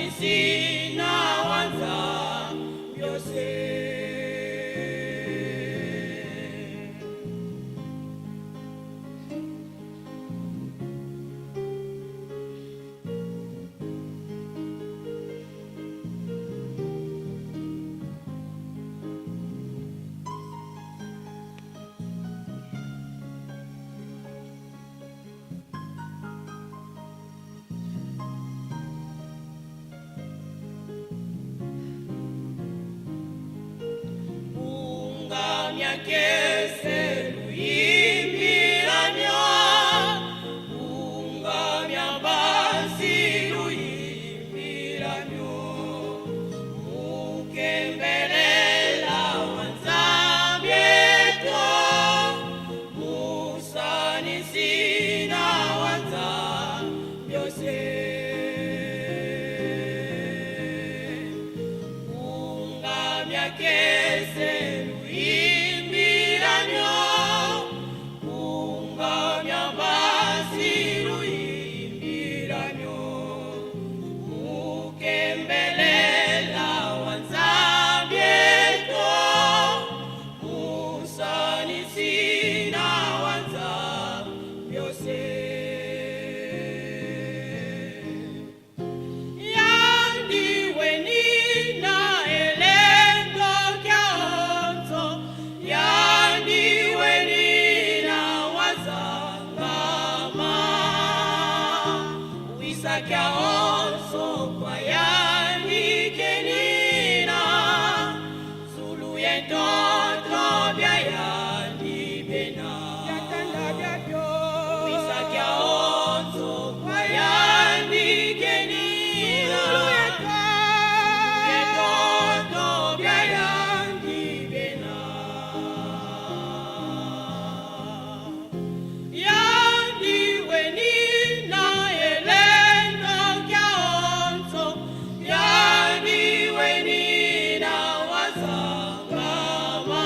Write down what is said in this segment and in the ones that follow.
Musanisi na wanza byose. Bunga myakese luyimbiranyo, bunga myambasi luyimbiranyo, mukembelela wanzambieto, musanisi na wanzambiose. Bunga myakese luyimbiranyo, bunga myambasi luyimbiranyo, mukembelela wanzambieto, musanisi na wanzambiose. Yandiwe nina elendo kyaonzo, yandiwe nina wazangama, wisa kyaonzo kwa yandikenina, Zulu yentoto bya yandibena. Wisa kyaonzo kwa yandikenina, yentoto bya yandibena. Yandiwe nina elendo kyaonzo, yandiwe nina wazangama,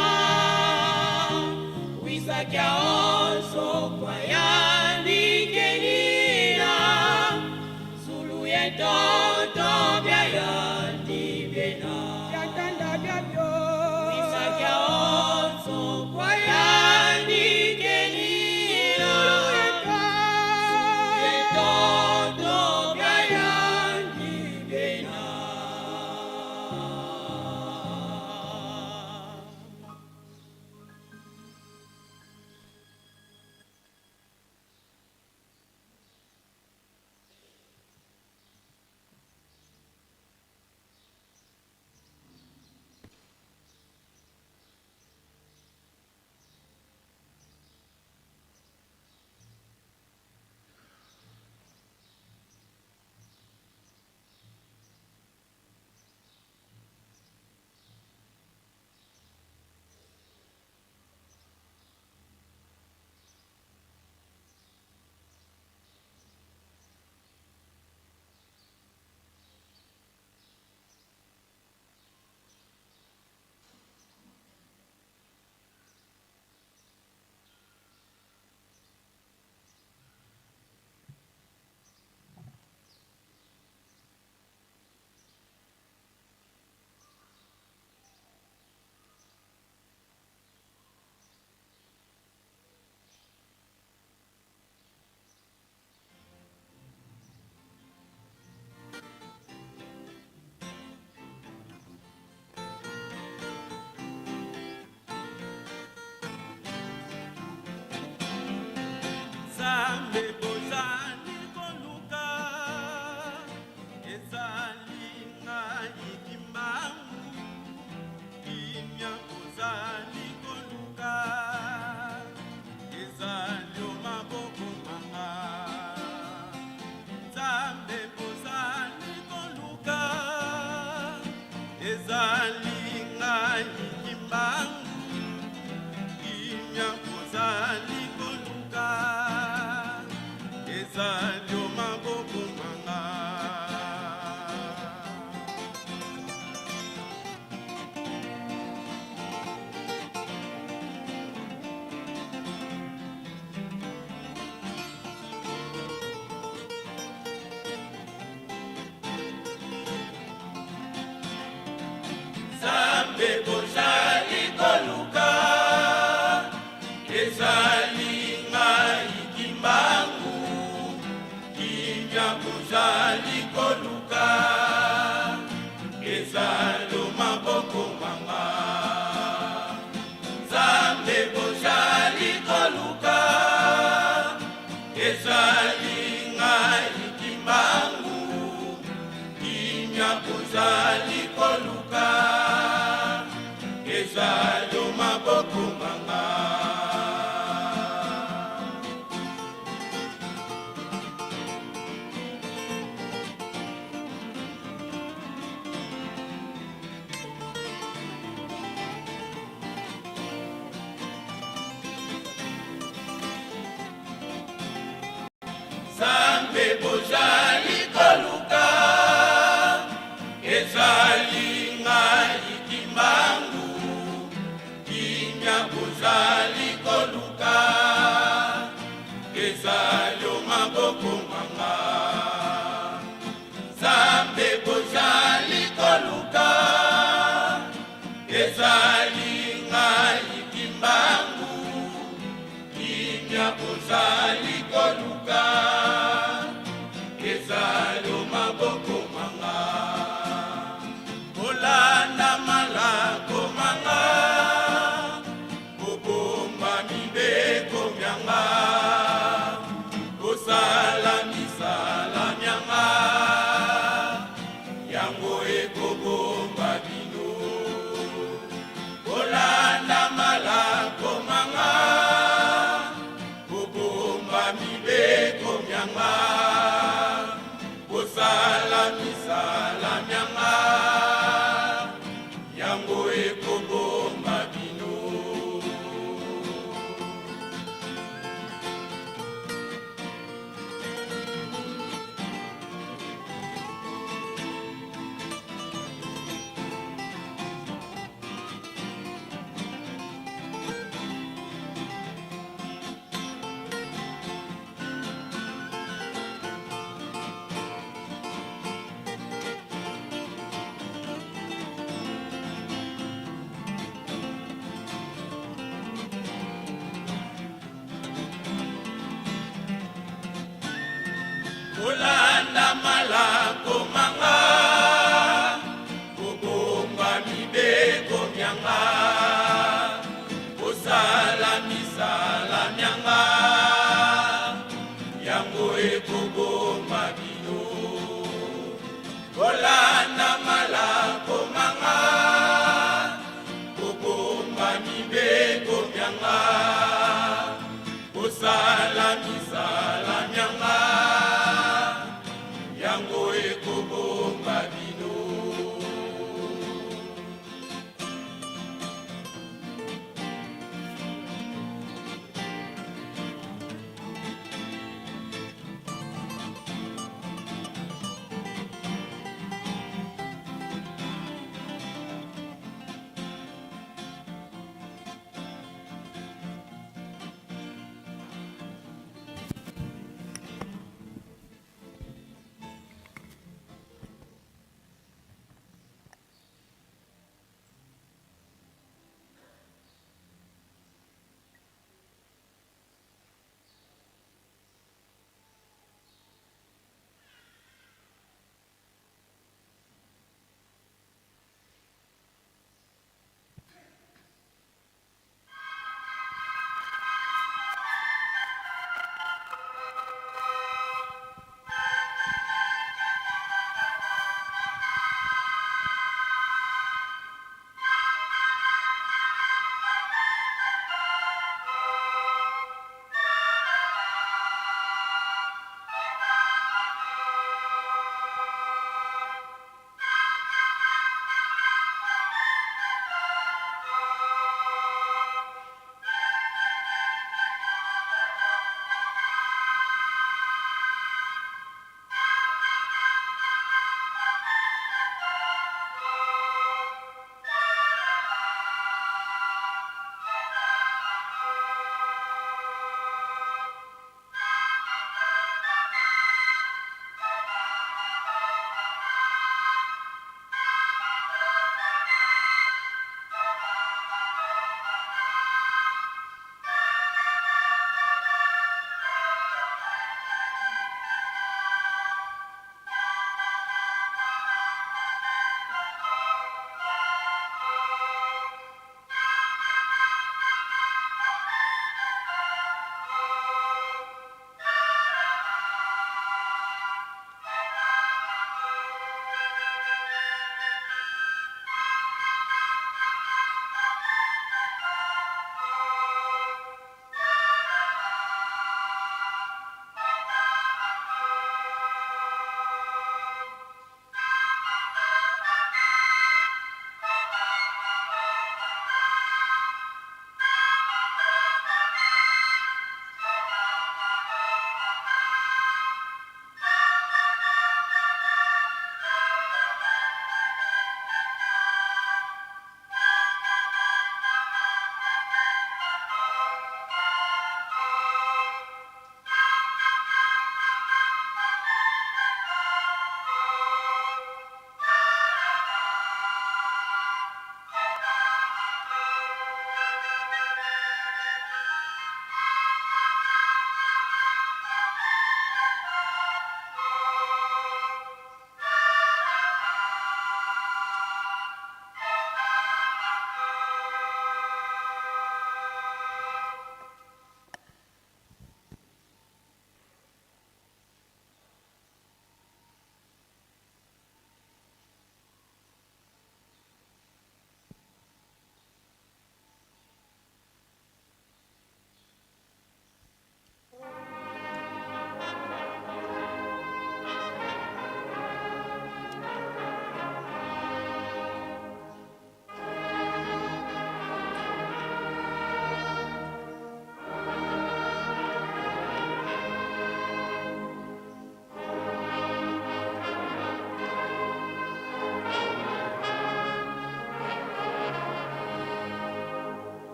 wisa kyaonzo kwa yandikenina, Zulu yentoto bya yandibena. Wisa kyaonzo kwa yandikenina, yentoto bya yandibena. Nzambe bozali koluka ezali ngai Kimbangu, kimia bozali koluka ezali o maboko manga. Nzambe bozali koluka ezali ngai Kimbangu, kimia bozali koluka ezali o maboko manga. Kimia bozali koluka ezali o maboko manga. Nzambe bozali koluka ezali ngai Kimbangu. Kimia bozali koluka ezali o maboko manga. Nzambe bozali koluka ezali ngai Kimbangu. Kimia bozali koluka ezali o maboko manga. Kolanda malako manga, kobomba mibeko myanga, kosala misala myanga, yango ekobomba bino. Kolanda malako manga, kobomba mibeko myanga, kosala misala myanga, yango ekobomba bino.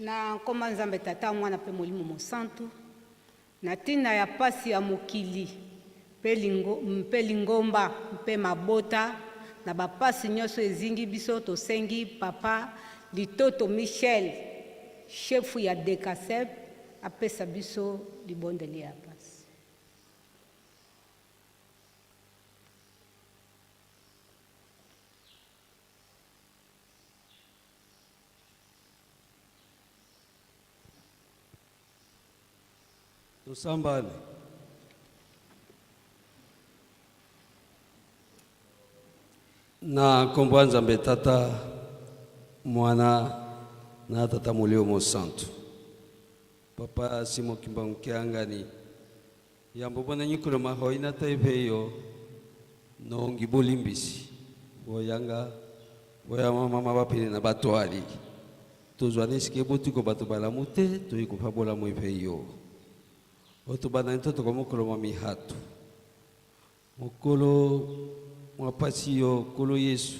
Na nkombo ya Nzambe Tata, Mwana mpe Molimo Mosantu, na ntina ya mpasi ya mokili mpe lingo, mpe lingomba mpe mabota na bapasi nyonso ezingi biso, tosengi Papa Litoto Michel, shefu ya Decasep, apesa biso libondeli ya pasi. Tosambane. Na nkombo ya Nzambe Tata, Mwana na Tata Molimo Mosantu. Papa Simon Kimbangu Kiangani, yambo bona nyikolo mahoi na taipe yo nongi bolimbisi boyanga boya mama bapene na batwali tozwa na esika ebotiko bato balamu te toyi kopa bolamu epe yo oyo tobandani to tokomokolo mwa mihato mokolo mwa pasi yo Nkolo Yesu.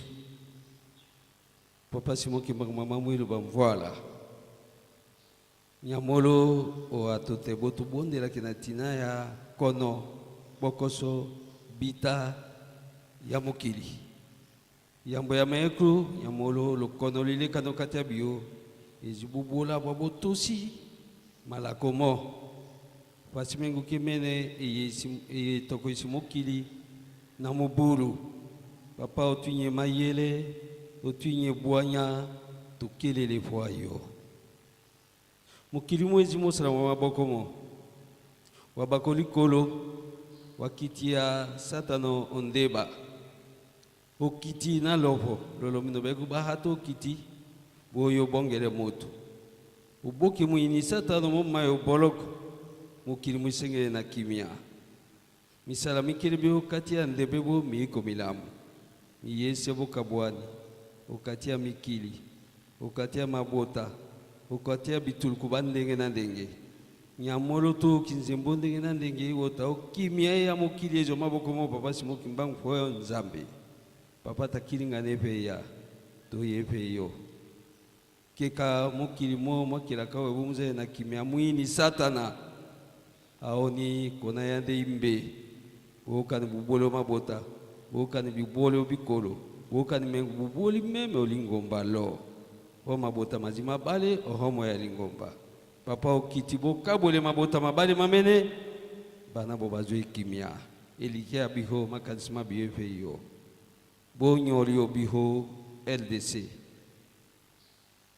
Papa Simon Kimbangu mama mwilu bamvwala nyamolo oyo atote botubondelaki na ntina ya kono bokoso bita ya mokili yambo ya maeklu nyamolo lokono lilekano kati ya bio ezi bobola bwa botosi malako mo pasi menguki mene eye tokoisi mokili na mobulu. Papa otunye mayele otunye bwanya tokelele fwa yo mokili mwezi mosala mwa maboko mo wa bakolikolo wakiti ya satano ondeba okiti na lopo lolomino beku bahato okiti boyo bongele moto oboki moyini satano momayo boloko mokili mosengele na kimia misala mikili bio kati ya ndebe bo miiko milamu miyese bokabwani okati ya mikili okati ya mabota okati ya bituluku bandenge na ndenge nyamolo to kinzembo ndenge na ndenge iwota okimia ya mokili ezo maboko mo papa Simon Kimbangu oyo Nzambe papa takilinga nepe ya toye pe yo keka mokili mo mwakelaka oyo bomuzele na kimia mwini satana aoni kona ya nde imbe bokani buboli mabota bokani biboli bikolo bokani mengu buboli meme olingomba lo o mabota mazima mabale ohomo ya lingomba papa okiti bokabwele mabota mabale mamene bana bo bazwi kimia elikia ya biho makanisi mabiyo epe yo bonyoli yo biho LDC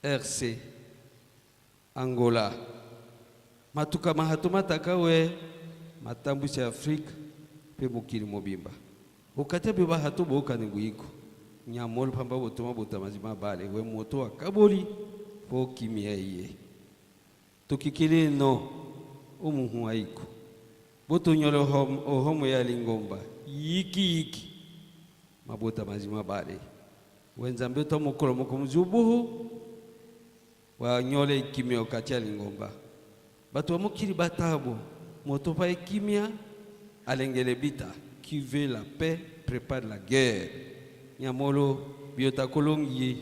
RC Angola matuka mahato mataka we matambwisi ya Afrika mpe mokili mobimba okati abe bahato bookani bwiko nyamolo pamba botoma botamazi mabale we moto akaboli po kimia ye tokikili no omuhu aiko botonyolo ohomo ya lingomba yiki yiki mabota mazi mabale we Nzambe to mokolo moko muzubuhu wanyole kimia okati ya lingomba bato ya mokili batabo moto pa ekimia alengele bita qui veut la paix prépare la guerre nyamolo biota kolongi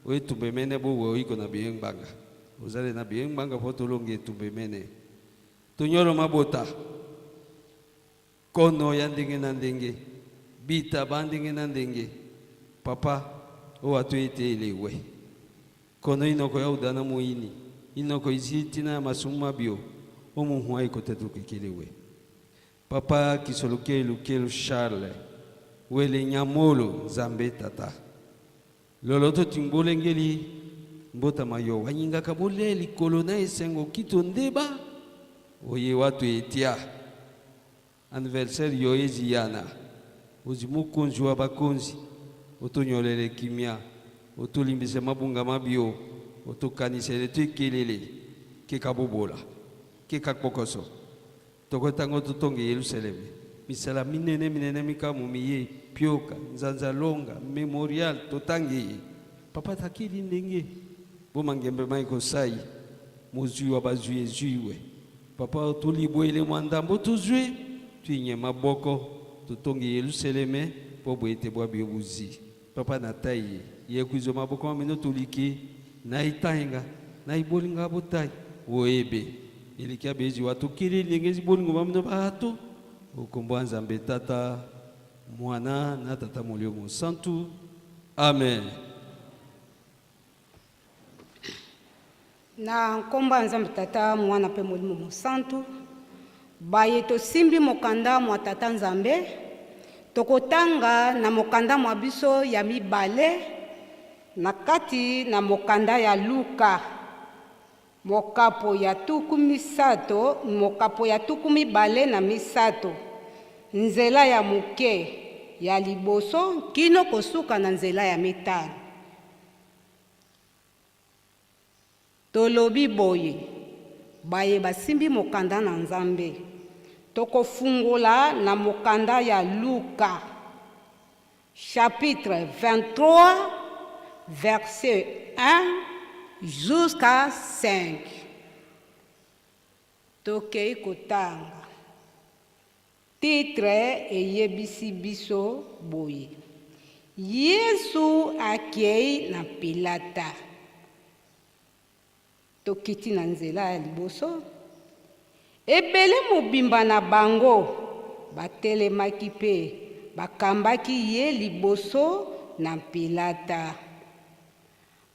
oyo etumba emene bowe oyiko na biyengbanga ozali na biyengbanga po tolongi etumba emene tonyolo mabota kono ya ndenge na ndenge bita ba ndenge na ndenge papa oyo atoyi ete elewe kono inoko ya udana moyini inoko izi ntina ya masumu mabio omuhu ayikotetukekelewe papa kisolokelu kelu Charles wele nyamolo Nzambe tata lolo totimbolengeli mbotama yo wanyingaka bole likolo na esengo kito ndeba oye watu etia anniversaire yo eziyana ozi mokonzi wa bakonzi otonyolele kimia otolimbisa mabunga mabio otokanisele to ekelele keka bobola keka kpokoso tokotango totonge Yelusaleme misala minene minene mikamu miye pioka nzanza longa memorial totange ye papa takili ndenge bomangembe mai kosai mozwi wa bazwi ezwiwe papa tolibwele mwa ndambo tozwi twinye maboko totonge Yelusaleme mpo boye ete bwa bio buzi papa na tai ye ye kwizo maboko mamino toliki na itahenga Na ibolinga botai oyebe elikia bezi watukili lingezi bolingo bamino bato okombo ya Nzambe Tata, Mwana na Tata Molimo Mosantu. Amen. Na nkombo ya Nzambe Tata, Mwana mpe Molimo Mosantu, baye tosimbi mokanda mwa Tata Nzambe, tokotanga na mokanda mwa biso ya mibale na kati na mokanda ya Luka, mokapo ya 30, mokapo ya 23, nzela ya moke ya liboso kino kosuka na nzela ya mitano. Tolobi boye, baye basimbi mokanda na Nzambe, tokofungola na mokanda ya Luka, chapitre 23, verset 1 jusqu'à 5. Tokei kotanga. Titre eyebisi biso boye: Yesu akei na Pilata. Tokiti na nzela ya liboso. Ebele mobimba na bango batelemaki mpe bakambaki ye liboso na Pilata.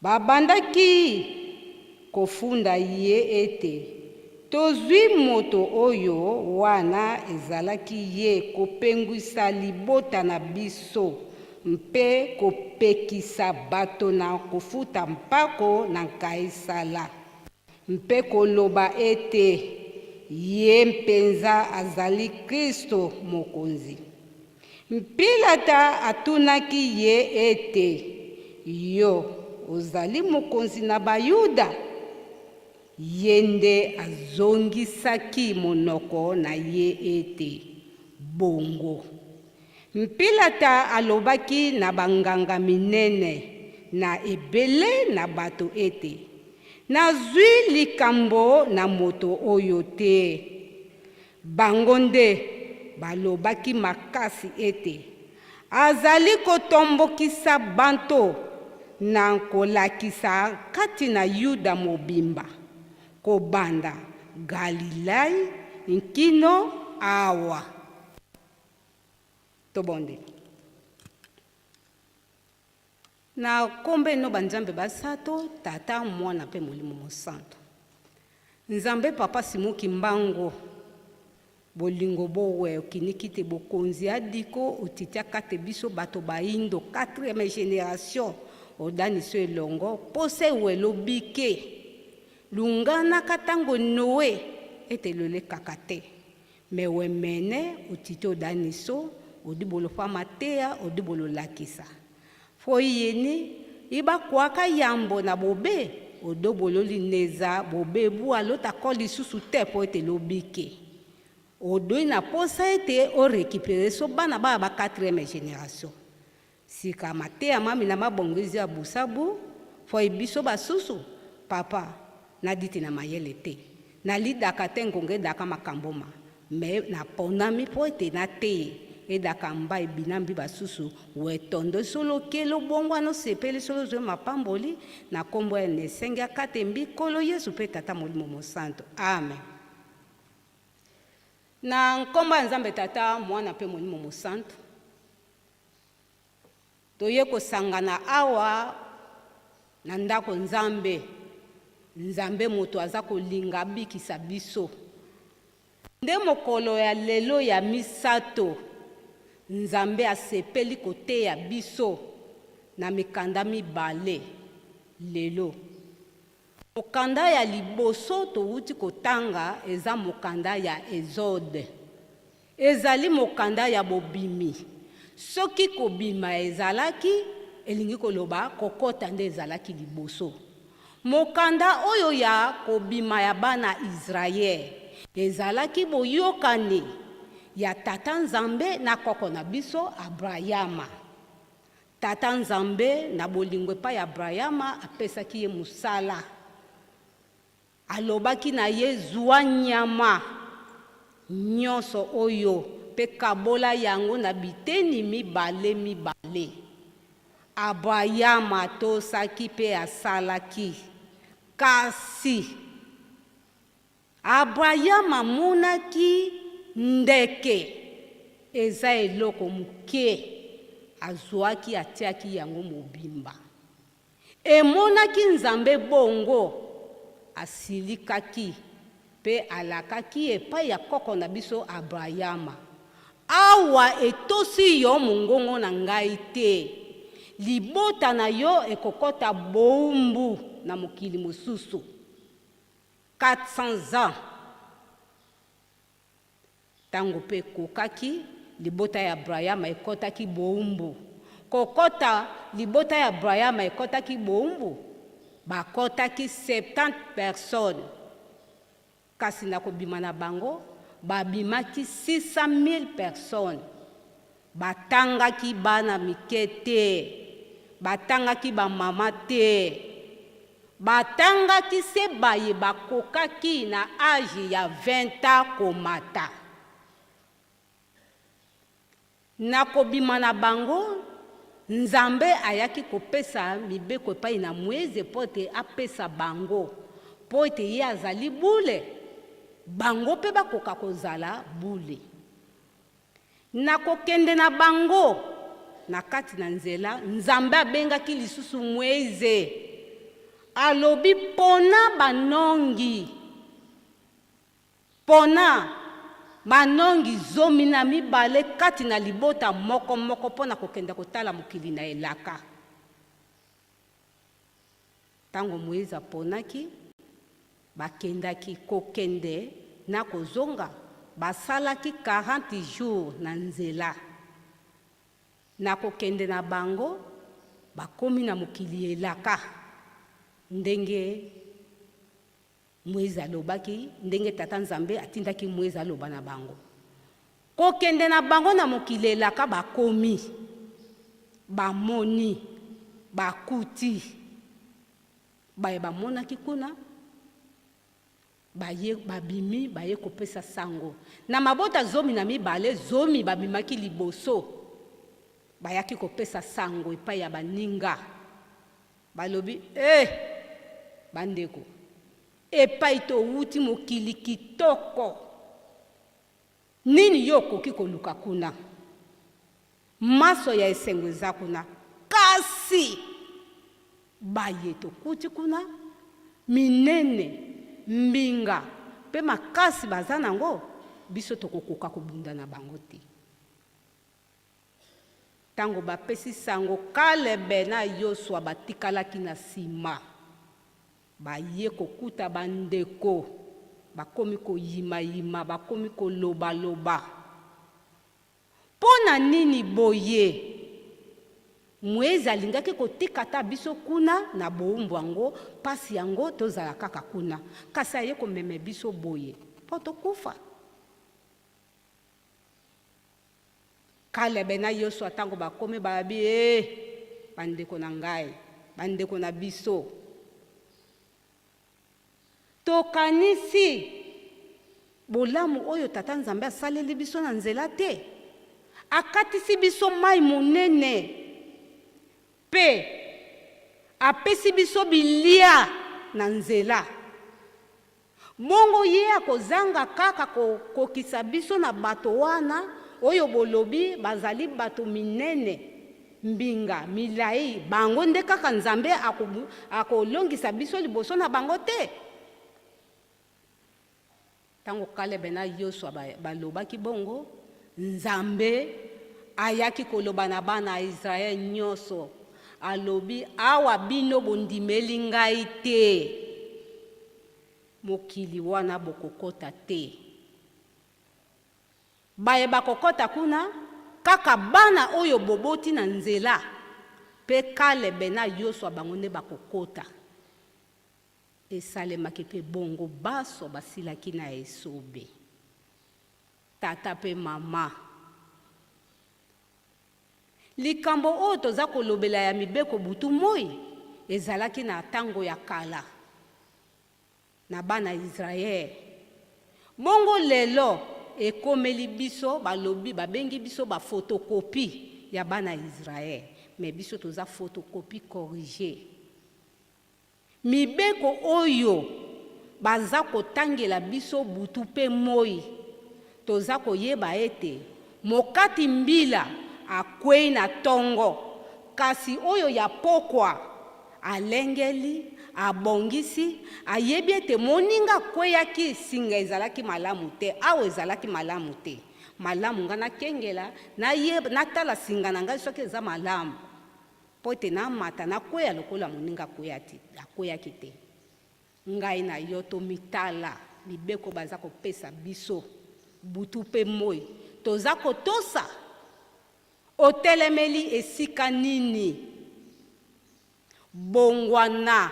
Babandaki kofunda ye ete tozwi moto oyo wana ezalaki ye kopengwisa libota na biso mpe kopekisa bato na kofuta mpako na Kaisala, mpe koloba ete ye mpenza azali Kristo mokonzi. Pilata atunaki ye ete yo ozali mokonzi na Bayuda? Ye nde azongisaki monoko na ye ete bongo. Pilata alobaki na banganga minene na ebele na bato ete nazwi likambo na moto oyo te. Bango nde balobaki makasi ete azali kotombokisa banto na kolakisa kati na Yuda mobimba, kobanda Galilai nkino awa. Tobondela. Na kombe no banzambe basato, Tata, Mwana mpe Molimo Mosantu. Nzambe Papa Simon Kimbangu, bolingo bowe okiniki te bokonzi adiko otitiaka te biso bato baindo 4e génération odaniso elongo pose welo bike lunganaka tango Noé ete lolekaka te me wemene otiti odaniso odibolo fa mateya odibolo lakisa fo yeni ibakwaka yambo na bobe odobolo lineza bobe bu alota ko lisusu te po ete lobike odoi na posa ete orécupérer so bana baya ba 4e génération. Sika mateya mami na mabongisi ya busabu fo biso basusu papa naditi na mayele te nalidaka te ngonga edaka makambo ma me naponami mpo ete nateye edaka mba ebinambi basusu wetondo solo okelo bongwana osepeli solo ozwi mapamboli na nkombo ya nesenge akate mbi Nkolo Yesu mpe Tata Molimo Mosantu. Amen. Na nkombo ya Nzambe Tata, Mwana mpe Molimo Mosantu, toye kosangana awa na ndako Nzambe. Nzambe moto aza kolinga abikisa biso. Nde mokolo ya lelo ya misato, Nzambe asepeli koteya biso na mikanda mibale lelo. Mokanda ya liboso towuti kotanga eza mokanda ya Exode. Ezali mokanda ya bobimi. Soki kobima ezalaki, elingi koloba kokota nde ezalaki liboso. Mokanda oyo ya kobima ya bana Israel ezalaki boyokani ya Tata Nzambe na koko na biso Abrahama. Tata Nzambe na bolingo epai ya Abrahama apesaki ye mosala. Alobaki na ye zwa nyama nyonso oyo mpe kabola yango na biteni mibale mibale. Abrahama atosaki mpe asalaki. Kasi Abrayama amonaki ndeke eza eloko moke, azwaki atiaki yango mobimba. Emonaki Nzambe bongo, asilikaki mpe alakaki epai ya koko na biso Abrayama, Awa etosi yo mongongo na ngai te, libota na yo ekokota bowumbu na mokili mosusu. 400 ans. Tango mpe ekokaki, libota ya Abrayama ekotaki bowumbu. Kokota libota ya Abrayama ekotaki bowumbu, bakotaki 70 personnes. Kasi na kobima na bango, babimaki 600.000 personnes. Batangaki bana mike te, batangaki ba mama te, batangaki se baye bakokaki na age ya 20 ans komata. Na kobima na bango, Nzambe ayaki kopesa mibeko epai na Moize mpo ete apesa bango, mpo ete ye azali bule, bango mpe bakoka kozala bule. Na kokende na bango na kati na nzela, Nzambe abengaki lisusu Moize, alobi, Pona banongi, pona banongi 12 kati na libota moko moko mpo na kokende kotala mokili na elaka. Ntango Moize aponaki, bakendaki kokende na kozonga, basalaki 40 jours na nzela. Na kokende na bango, bakomi na mokili ya elaka, ndenge Moize alobaki, ndenge Tata Nzambe atindaki Moize aloba na bango. Kokende na bango na mokili elaka, bakomi, bamoni, bakuti baye bamonaki kuna, baye babimi, baye kopesa sango na mabota 12, zomi babimaki liboso, bayaki kopesa sango epai ya baninga. Balobi, Eh! Bandeko, epai towuti mokili kitoko! Nini yo okoki koluka kuna? Manso ya esengo eza kuna. Kasi baye tokuti kuna, minene, mbinga mpe makasi baza nango, biso tokokoka kobunda na bango te. Ntango bapesi sango, Kalebe na Yosua batikalaki na nsima. Baye kokuta bandeko bakomi koyimayima, bakomi kolobaloba. Mpo na nini boye? Moize alingaki kotika ata biso kuna na bowumbu yango, mpasi yango, tozala kaka kuna. Kasi aye komeme biso boye mpo tokufa. Kalebe na Yosua ntango bakomi, balobi, Ee, bandeko na ngai, bandeko na biso, tokanisi bolamu oyo Tata Nzambe asaleli biso na nzela te. Akatisi biso mai monene mpe apesi biso bilia na nzela. Bongo ye akozanga kaka kokokisa biso na bato wana oyo bolobi bazali bato minene, mbinga milai, bango nde kaka Nzambe akolongisa biso liboso na bango te? Ntango Kalebe na Yosua balobaki bongo, Nzambe ayaki koloba na bana ya Israel nyonso, alobi, Awa bino bondimeli ngai te, mokili wana bokokota te. Baye bakokota kuna, kaka bana oyo boboti na nzela, mpe Kalebe na Yosua bango nde bakokota. Esalemaki mpe bongo, banso basilaki na esobe, tata mpe mama. Likambo oyo toza kolobela ya mibeko butu moi ezalaki na tango ya kala na bana Israël. Bongo lelo ekomeli biso, balobi, babengi biso ba photocopie ya bana Israël, mais biso toza photocopie corrigee. Mibeko oyo baza kotangela biso butu mpe moi, toza koyeba ete mokati mbila akwei na tongo, kasi oyo ya pokwa alengeli, abongisi, ayebi ete moninga akweyaki, singa ezalaki malamu te, awa ezalaki malamu te. Malamu ngai nakengela, nayeba, natala singa na ngai soki eza malamu, mpo ete namata nakweya lokola moninga akweyaki te. Ngai na yo tomitala mibeko baza kopesa biso butu mpe moi, toza kotosa. Otelemeli esika nini? Bongwana.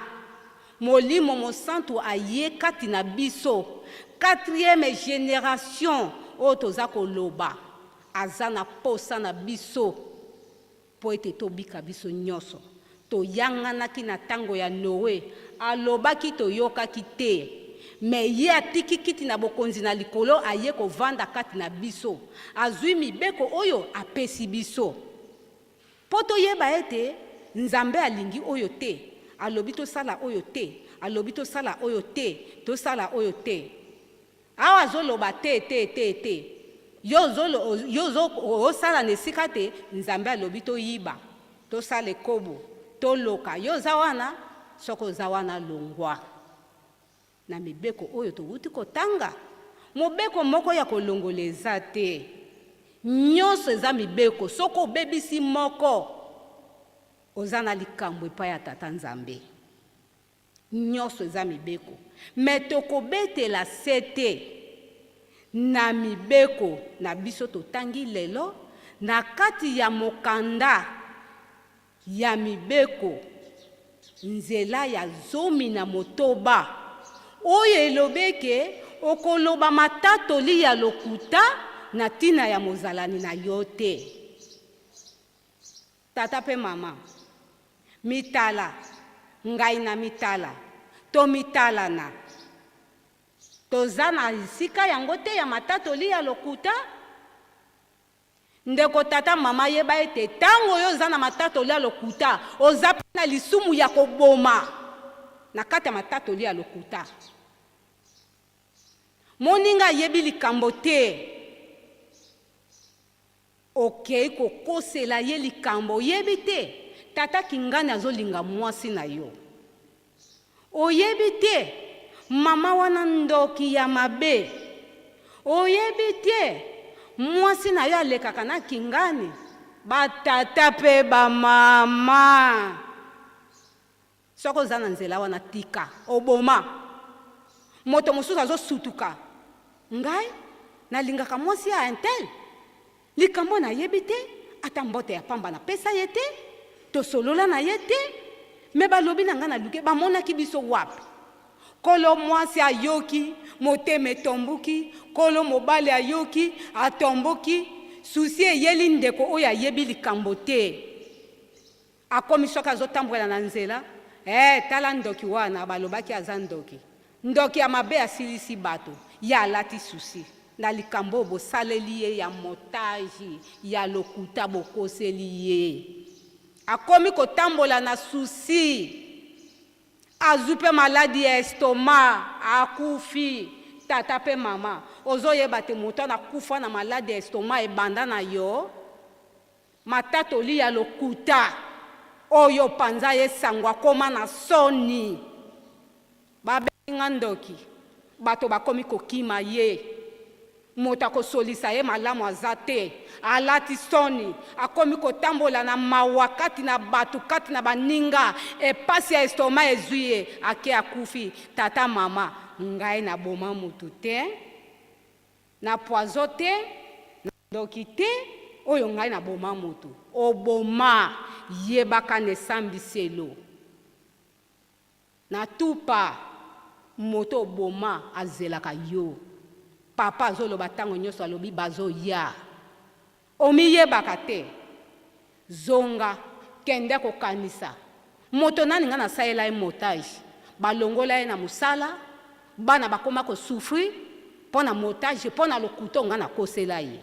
Molimo Mosantu aye kati na biso, quatrième generation oyo toza koloba, aza na posa na biso mpo ete tobika biso nyonso. Toyanganaki na tango ya Noe, alobaki toyokaki te, mais ye atiki kiti na bokonzi na likolo, aye kovanda kati na biso, azwi mibeko oyo apesi biso mpo toyeba ete Nzambe alingi oyo te, alobi tosala oyo te, alobi tosala oyo te, tosala oyo te. Awa azoloba te te te te, yo osala na esika te, Nzambe alobi toyiba, tosala ekobo, toloka, yo oza wana, soki oza wana longwa. Na mibeko oyo towuti kotanga, mobeko moko ya kolongola eza te. Nyonso eza mibeko, soki obebisi moko, oza na likambo epai ya Tata Nzambe. Nyonso eza mibeko, mais tokobetela sete na mibeko na biso totangi lelo na kati ya mokanda ya mibeko nzela ya 16 oyo elobi eke okoloba matatoli ya lokuta na ntina ya mozalani na yo te. Tata mpe mama, mitala, ngai na mitala, tomitalana. Toza na esika yango te ya matatoli ya lokuta. Ndeko tata mama, yeba ete ntango oyo oza na matatoli ya lokuta, oza mpe na lisumu ya koboma na kati ya matatoli ya lokuta. Moninga ayebi likambo te, okei kokosela ye likambo oyebi te. Tata kingani azolinga mwasi na yo, oyebi te. Mama wana ndoki ya mabe, oyebi te. Mwasi na yo alekaka na kingani. Batata mpe bamama, soki oza na nzela wana, tika oboma moto mosusu azosutuka. Ngai nalingaka mwasi ya un tel, likambo nayebi te, ata mbote ya pamba napesa ye te, tosolola na ye te, me balobi na ngai naluki. Bamonaki biso wapi? Kolo mwasi ayoki, motema etomboki. Kolo mobali ayoki, atomboki, susi eyeli ndeko oyo ayebi likambo te. Akomi soki azotambola na nzela, tala ndoki wana, balobaki aza ndoki, ndoki ya mabe, asilisi bato, ye alati susi na likambo oyo bosaleli ye ya montage ya lokuta, bokoseli ye. Akomi kotambola na susi, azwi mpe maladi ya estomac, akufi. Tata mpe mama, ozoyeba te moto wana akufa na maladi ya estomac ebanda na yo matatoli ya lokuta oyo panza ye sango, akoma na soni, babenga ndoki, bato bakomi kokima ye, moto akosolisa ye malamu aza te, alati soni, akomi kotambola na mawa kati na bato, kati na baninga, epasi ya estomac ezwi ye, ake akufi. Tata mama, ngai naboma motu te, na poison te, na ndoki te, oyo ngai naboma motu. Oboma, yebaka na esambiselo na tupa, moto oboma azelaka yo. Papa azoloba ntango nyonso, alobi bazoya, omiyebaka te. Zonga, kende kokanisa moto nani ngai nasalela ye montage, balongola ye na mosala, bana bakoma kosouffrir mpo na montage, mpo na lokuta oyo ngai nakosela ye.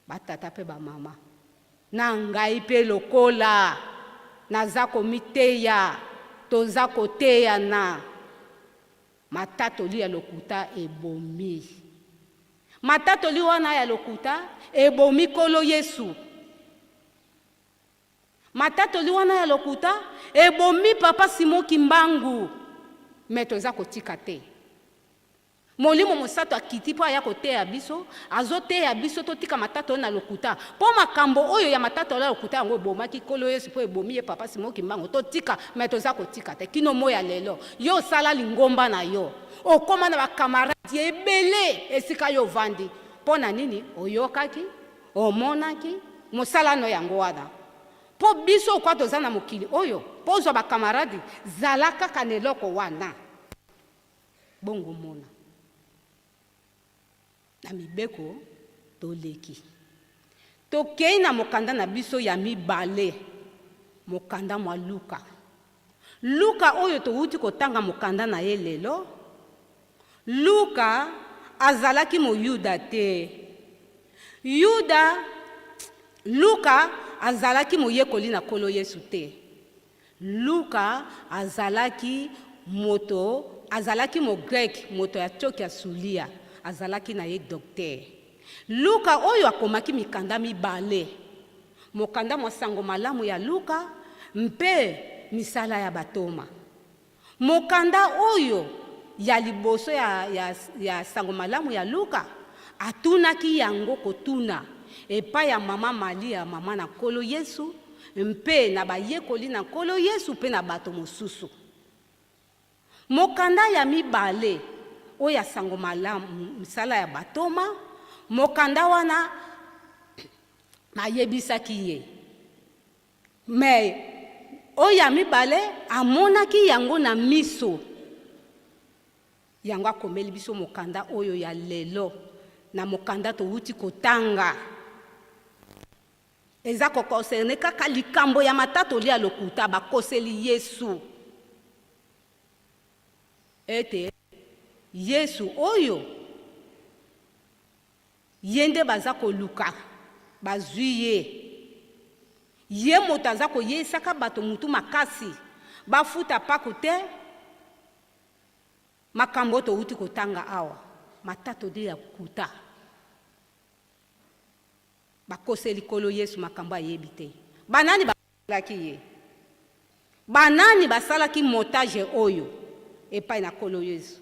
Batata mpe bamama na ngai mpe lokola. Naza komiteya, toza koteyana. Matatoli ya lokuta ebomi. Matatoli wana ya lokuta ebomi Nkolo Yesu. Matatoli wana ya lokuta ebomi Papa Simon Kimbangu. Me toza kotika te. Molimo Mosantu akiti mpo aya koteya biso, azoteya biso totika matatoli na lokuta. Mpo makambo oyo ya matatoli ya lokuta yango ebomaki Nkolo Yesu mpo ebomi ye Papa Simon Kimbangu. Totika, me toza kotika te. Kino moya lelo, yo osala lingomba na yo, okoma na bakamaradi ebele esika yo ovandi. Mpo na nini? Oyokaki, omonaki, mosala no yango wana. Mpo biso okwa toza na mokili oyo, mpo ozwa bakamaradi, zala kaka na eloko wana. Bongo mona na mibeko toleki. Tokei na mokanda na biso ya mibale, mokanda mwa Luka. Luka oyo towuti kotanga mokanda na ye lelo, Luka azalaki Moyuda te. Yuda, Luka azalaki moyekoli na Nkolo Yesu te. Luka azalaki moto, azalaki Mogreke, moto ya Antiokia ya Sulia, azalaki na ye docteur. Luka oyo akomaki mikanda mibale, mokanda mwa Sango Malamu ya Luka mpe Misala ya Batoma. Mokanda oyo ya liboso ya, ya, ya Sango Malamu ya Luka, atunaki yango kotuna epai ya mama Malia, mama na Nkolo Yesu, mpe na bayekoli na Nkolo Yesu mpe na bato mosusu. Mokanda ya mibale oyo ya Sango Malamu, Misala ya Batoma, mokanda wana bayebisaki ye. Mais oyo ya mibale amonaki yango na miso. Yango akomeli biso mokanda oyo ya lelo, na mokanda towuti kotanga. Eza ko concerner kaka likambo ya matatoli ya lokuta bakoseli Yesu. Ete Yesu oyo Ye nde baza koluka, bazwi ye. Ye moto aza koyeisaka bato mutu makasi, bafuta paku te. Makambo oyo towuti kotanga awa, matatoli ya lokuta. Bakoseli Nkolo Yesu makambo ayebi te. Banani bakoselaki ye? Banani basalaki montage oyo epai na Nkolo Yesu?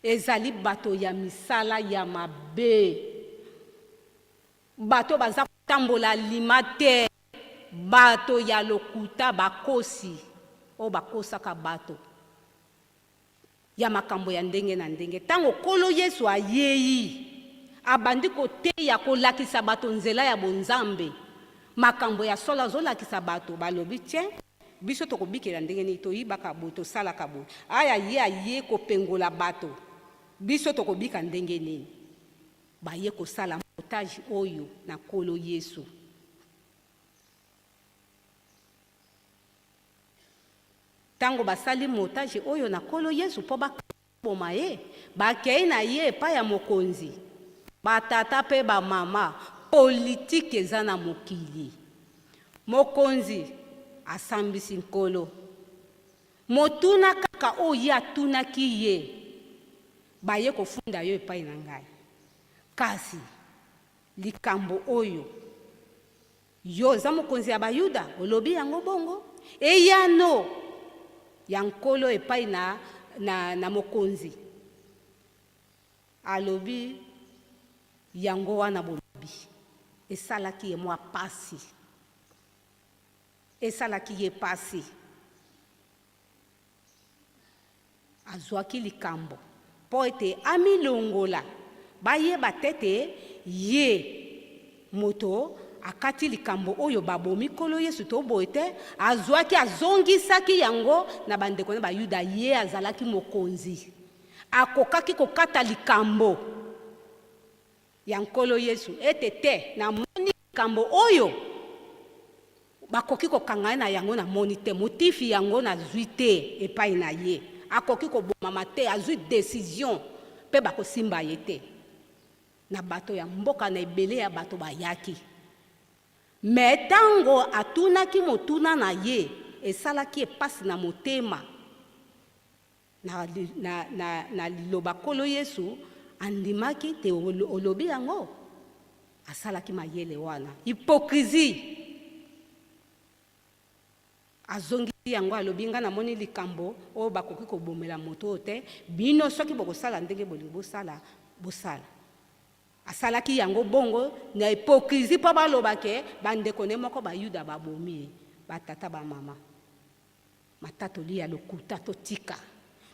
Ezali bato ya misala ya mabe, bato baza kotambola lima te, bato ya lokuta, bakosi oyo bakosaka bato ya makambo ya ndenge na ndenge. Tango Nkolo Yesu ayei, abandi koteya, kolakisa bato nzela ya bonzambe, makambo ya solo azolakisa bato, balobi tien, biso tokobikela ndenge nini? Toyibaka boye, tosalaka boye. Aya ye aye kopengola bato, biso tokobika ndenge nini? Baye kosala montage oyo na Nkolo Yesu. Tango basali montage oyo na Nkolo Yesu mpo baboma ye, bakei na ye epai ya mokonzi. Ba tata mpe ba mama, politique eza na mokili. Mokonzi asambisi Nkolo. Motuna kaka oyo ye atunaki ye, baye kofunda yo epai na ngai. Kasi likambo oyo Yo oza mokonzi ya Bayuda? Olobi yango bongo? Eyano ya Nkolo epai na, na, na mokonzi, alobi, Yango wana bolobi. Esalaki ye mwa pasi. Esalaki ye pasi. Azwaki likambo mpo ete amilongola, bayeba te ete ye moto akati likambo oyo babomi Nkolo Yesu to boye te. Azwaki, azongisaki yango na bandeko na Bayuda. Ye azalaki mokonzi, akokaki kokata likambo ya Nkolo Yesu ete te, namoni likambo oyo bakoki kokanga ye na yango, namoni te motifi yango, nazwi te epai na ye, akoki kobomama te, azwi decision mpe bakosimba ye te. Na bato ya mboka na ebele ya bato bayaki. Me ntango atunaki motuna na ye, esalaki ye mpasi na motema. Na, na, na, na liloba Nkolo Yesu andimaki te olobi yango. Asalaki mayele wana. Hypocrisie. Azongisi yango, alobi, Ngai namoni likambo oyo bakoki kobomela moto oyo te. Bino soki bokosala ndenge bolingi bosala, bosala. Asalaki yango bongo na hypocrisie mpo baloba ke bandeko ne moko Bayuda babomi ye. Batata, bamama, matatoli ya lokuta totika.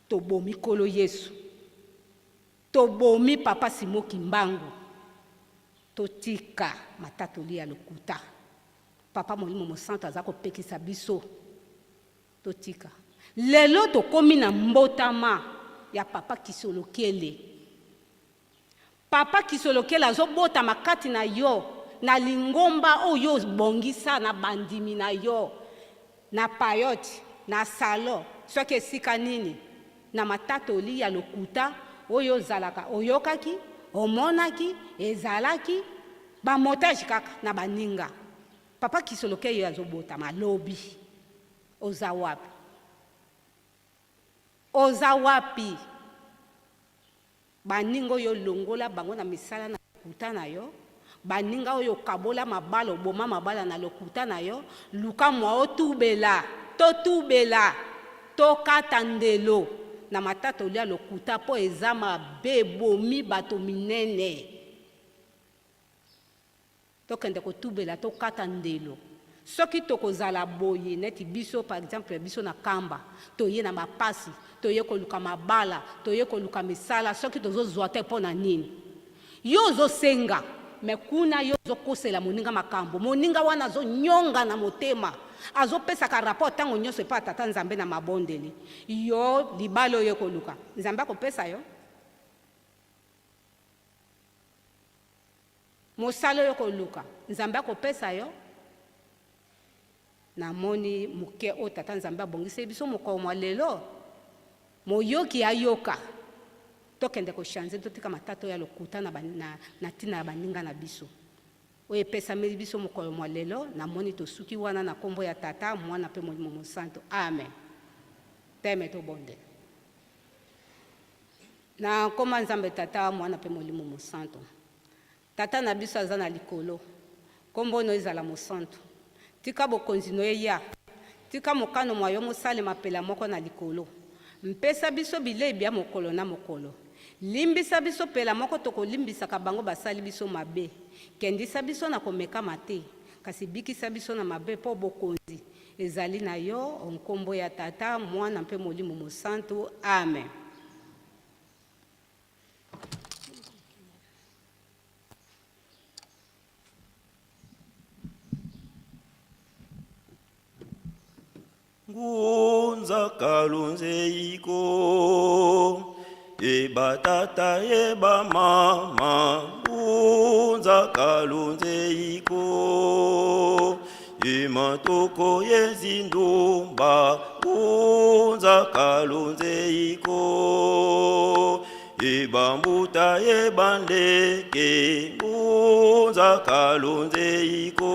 Tobomi Nkolo Yesu. Tobomi Papa Simon Kimbangu. Totika matatoli ya lokuta. Papa Molimo Mosantu aza kopekisa biso totika. Lelo tokomi na mbotama ya Papa Kisolokele. Papa Kisolokele azobotama kati na yo na lingomba oyo obongisa na bandimi na yo na payote na salon soki esika nini na matatoli ya lokuta oyo ozalaka oyokaki omonaki ezalaki Ba montage kaka na baninga. Papa kisoloke ye azo botama lobi. Oza wapi? Oza wapi? Baninga oyo olongola bango na misala na lokuta na yo, baninga oyo okabola mabala, oboma mabala na lokuta na yo, luka mua otubela, totubela, tokata ndelo na matatoli ya lokuta po eza mabe ebomi bato minene. Tokende kotubela tokata ndelo. Soki tokozala boye neti biso par exemple biso na kamba toye na mapasi toye koluka mabala toye koluka misala soki tozozua te pona nini? Yo ozosenga mais kuna yo ozokosela moninga makambo moninga wana azonyonga na motema azopesaka rapport tango nionso epai ya tata Nzambe na mabondeli yo libala oye koluka Nzambe akopesa yo? Mosala oyo koluka, Nzambe akopesa yo? Namoni moke oyo Tata Nzambe abongiseli biso mokolo mwa lelo. Moyoki ayoka. Tokende ko changer, totika matata oyo ya lokuta na, na, na tina ya baninga na biso. Oyo epesameli biso mokolo mwa lelo, namoni tosuki wana na kombo ya Tata, Mwana mpe Molimo Mosantu. Amen. Teme tobondela. Na nkoma Nzambe Tata, Mwana mpe Molimo Mosantu. Tata na biso aza na likolo, nkombo no ezala mosantu. Tika bokonzi no eya. Tika mokano mwa yo mosalema pelamoko na likolo. Mpesa biso bilei bya mokolo na mokolo. Limbisa biso pelamoko tokolimbisaka bango basali biso mabe. Kendisa biso na komekama te, kasi bikisa biso na mabe, mpo bokonzi ezali na yo, o nkombo ya Tata, Mwana mpe Molimo Mosantu. Amen. Ngunza kalunzeiko eba tata eba mama ngunza kalunzeiko ematoko yezindumba ngunza kalunzeiko ebambuta ebandeke ngunza kalunzeiko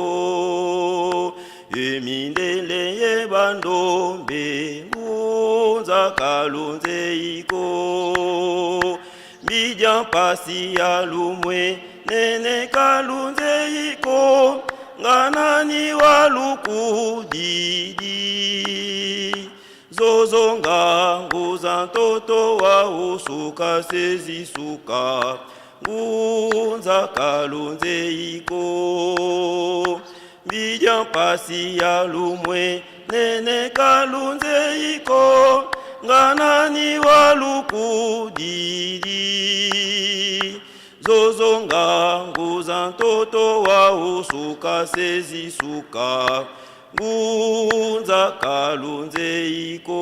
Emindele ye bandombe ngunza kalunze iko Mbidya mpasi ya lumwe nene kalunze iko Nganani wa lukudidi Zozonga nguza ntoto wa usuka sezisuka Ngunza kalunze iko Mbidya mpasi ya lumwe nene kalunze iko Nganani wa lukudidi Zozonga nguza ntoto wa usuka sezisuka Ngunza kalunze iko.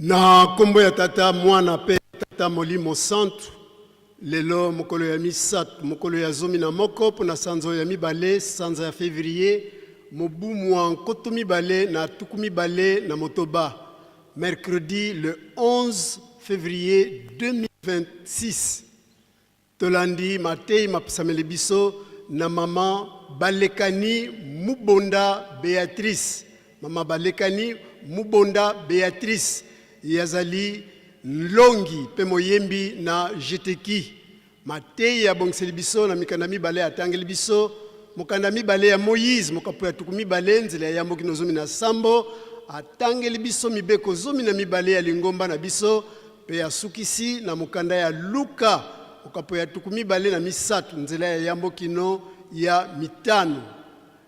Na nkombo ya Tata, Mwana mpe Tata Molimo Santu, lelo mokolo ya misato, mokolo ya 11 mpo na sanza ya mibale, sanza ya fevrier, mobu mwa 2026, mercredi le 11 février 2026. Tolandi mateyi mapesameli biso na mama Balekani Mubonda Beatrice. Mama Balekani Mubonda Beatrice ye azali nlongi mpe moyembi na Jeteki. Mateyi abongiseli biso na mikanda mibale atangeli biso mokanda mibale ya Moïse mokapo ya 20 nzela ya yambo kino 17. Atangeli biso mibeko 12 ya lingomba na biso mpe asukisi na mokanda ya Luka mokapo ya 23 nzela ya yambo kino ya mitano.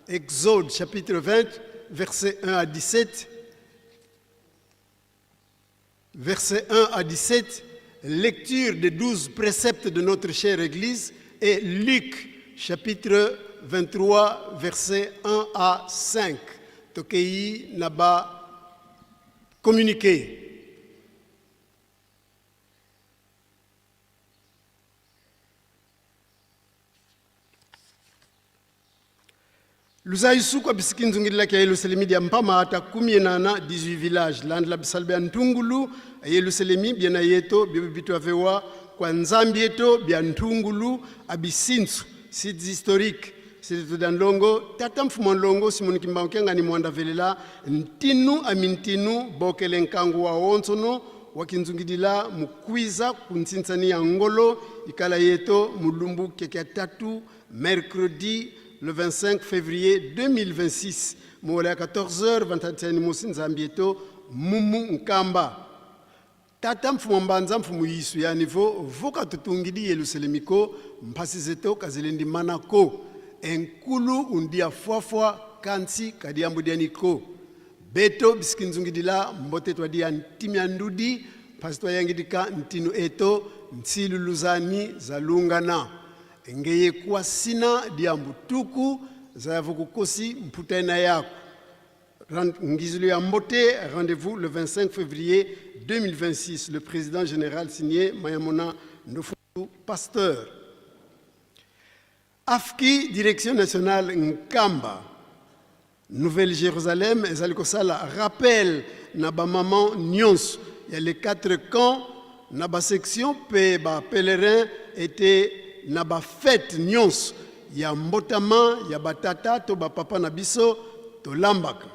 Exode chapitre 20 verset 1 à 17, verset 1 à 17, lecture des 12 préceptes de notre chère Église, et Luc chapitre 23 verset 1 à 5. Tokei naba communiqué. Luzayi suku abisiki nzungilila kia Yelusalemi dia mpama ata kumi enana 18 village landla bisala bia ntungulu a Yelusalemi biena yeto biobi bitu avewa kua nzambi eto bia ntungulu abisintsu sites historiques sites dia ndongo tata mfumu wa ndongo Simoni Kimbangu kiangani muanda velela ntinu amintinu bokele nkangu wa onsono wakinzungidila mukwiza kuntsintsani ya ngolo ikala yeto mulumbu keke tatu mercredi le 25 février 2026 mola ya 14h 21 mosi nzambi eto mumu nkamba tata mfumu mbanza mfumu yisu ya niveau voka tutungidi yeluselemiko mpasi zeto kazelendi manako enkulu undia fwafwa kansi kadiambudianiko beto bisikinzungidila mbote twadia ntimi ya ndudi mpasi twayangidika ntinu eto nsiluluzani zalungana ngeye kwasina diambu tuku zayavukukosi mputaina yako. Ngizulu ya Mbote, rendez-vous le 25 février 2026. Le président général signé Mayamona Ndofutu, pasteur. AFKI, direction nationale Nkamba. Nouvelle-Jérusalem, ezali kosala rappel na ba maman nyonso ya les quatre camps na ba section pe ba pèlerin ete na ba fête nyonso ya mbotama ya batata to ba papa na biso tolambaka.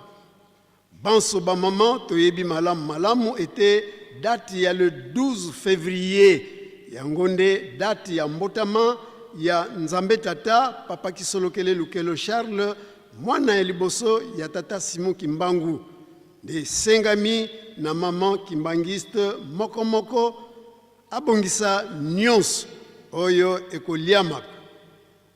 Banso ba maman toyebi malamu malamu ete date ya le 12 février yango nde date ya mbotama ya Nzambe Tata Papa Kisolokele Lukelo Charles mwana ya liboso ya Tata Simon Kimbangu nde esengami na maman kimbangiste moko moko abongisa nyonso oyo ekoliamaka.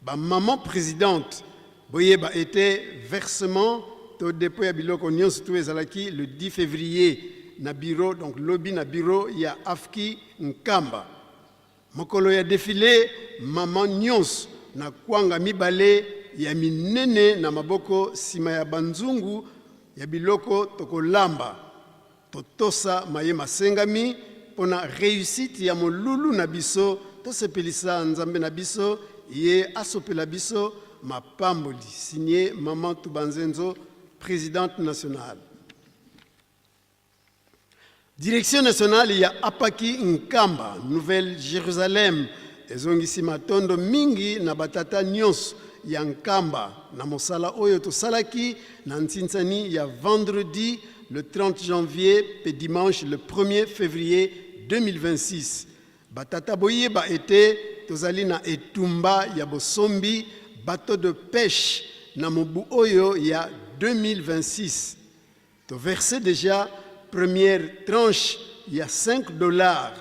Ba maman presidente boyeba ete versement to depot ya biloko nyonso tu ezalaki le 10 février na bureau, donc lobi na bureau ya AFKI Nkamba. Mokolo ya defile maman nyonso na kwanga mibale ya minene na maboko sima ya banzungu ya biloko tokolamba. Totosa maye masengami pona reussite ya molulu na biso, tosepelisa Nzambe na biso, ye asopela biso mapamboli. Signé Maman Tubanzenzo, présidente nationale. Direction nationale ya Apaki Nkamba, Nouvelle Jérusalem, ezongisi matondo mingi na batata nyonso ya Nkamba na mosala oyo tosalaki na ntsinsani ya vendredi le 30 janvier pe dimanche le 1er février 2026. Batata boyeba ete tozali na etumba ya bosombi bateau de pêche na mobu oyo ya 2026. Toverse dejà première tranche ya 5 $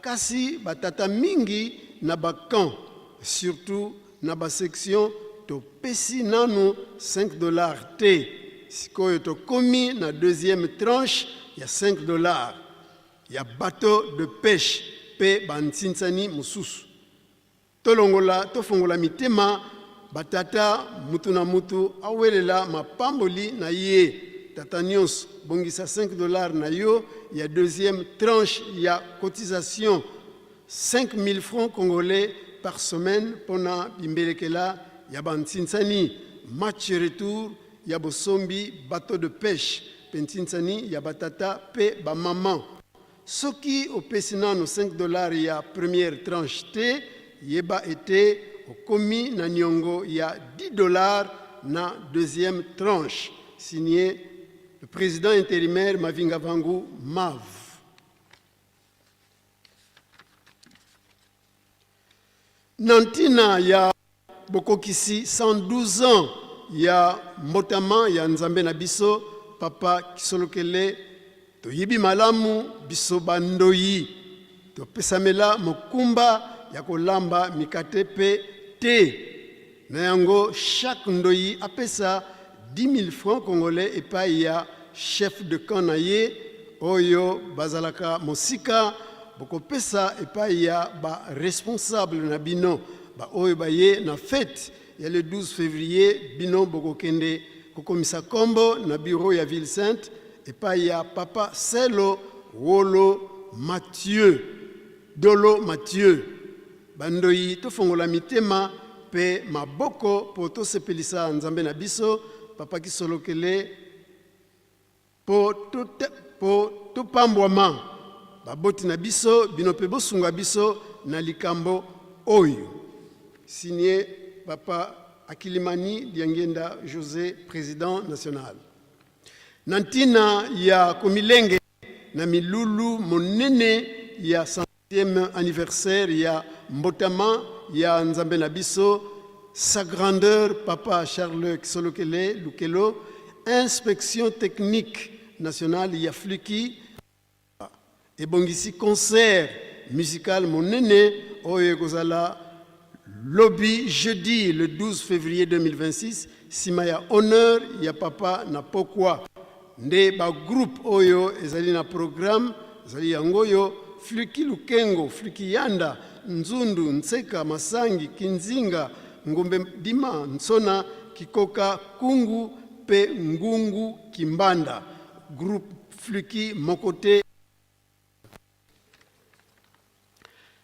kasi batata mingi na ba camp surtout na ba section topesi nanu 5 $ te. Sikoyo tokomi na deuxième tranche ya 5 $ ya bateau de pêche pe ba ntsinsani mosusu. Tolongola tofongola mitema batata, mutu na mutu awelela mapamboli na ye. tata nyonso bongisa 5 dollars na yo ya deuxième tranche ya cotisation 5000 francs congolais par semaine mpona bimbelekela ya bantsinsani match retour ya bosombi bateau de pêche mpe ntsinsani ya batata mpe bamama. Soki opesi nano 5 dollars ya première tranche te, yeba ete okomi na niongo ya 10 dollars na deuxième tranche. Signé le président intérimaire Mavinga Vangu Mav. Na ntina ya bokokisi 112 ans ya mbotama ya Nzambe na biso Papa Kisolokele, toyebi malamu biso bandoyi topesamela mokumba ya kolamba mikate pe te. Na yango chaque ndoyi apesa 10 000 francs congolais epai ya chef de camp na ye oyo bazalaka mosika, bokopesa epai ya ba responsable na bino ba oyo baye na fete ya le 12 février. Bino bokokende kokomisa kombo na bureau ya ville sainte epai ya papa Selo Wolo Mathieu Dolo Mathieu. Bandoyi tofongola mitema pe maboko po tosepelisa Nzambe na biso Papa Kisolokele po po topambwama. Baboti na biso, bino pe bosunga biso na likambo oyo. Signé Papa Akilimani Diangienda José, président national. Na ntina ya komilenge na milulu monene ya 100e anniversaire ya mbotama ya Nzambe na biso, Sa Grandeur Papa Charles Kisolokele Lukelo, Inspection technique nationale ya Fluki ebongisi concert musical monene oyo ekozala lobi jeudi le 12 février 2026 nsima ya honneur ya papa na pokwa. Nde ba groupe oyo ezali na programme ezali yango oyo: Fluki Lukengo, Fluki Yanda, Nzundu, Nseka, Masangi, Kinzinga, Ngombe Dima, Nsona, Kikoka, Kungu mpe Ngungu Kimbanda. Groupe Fluki moko te.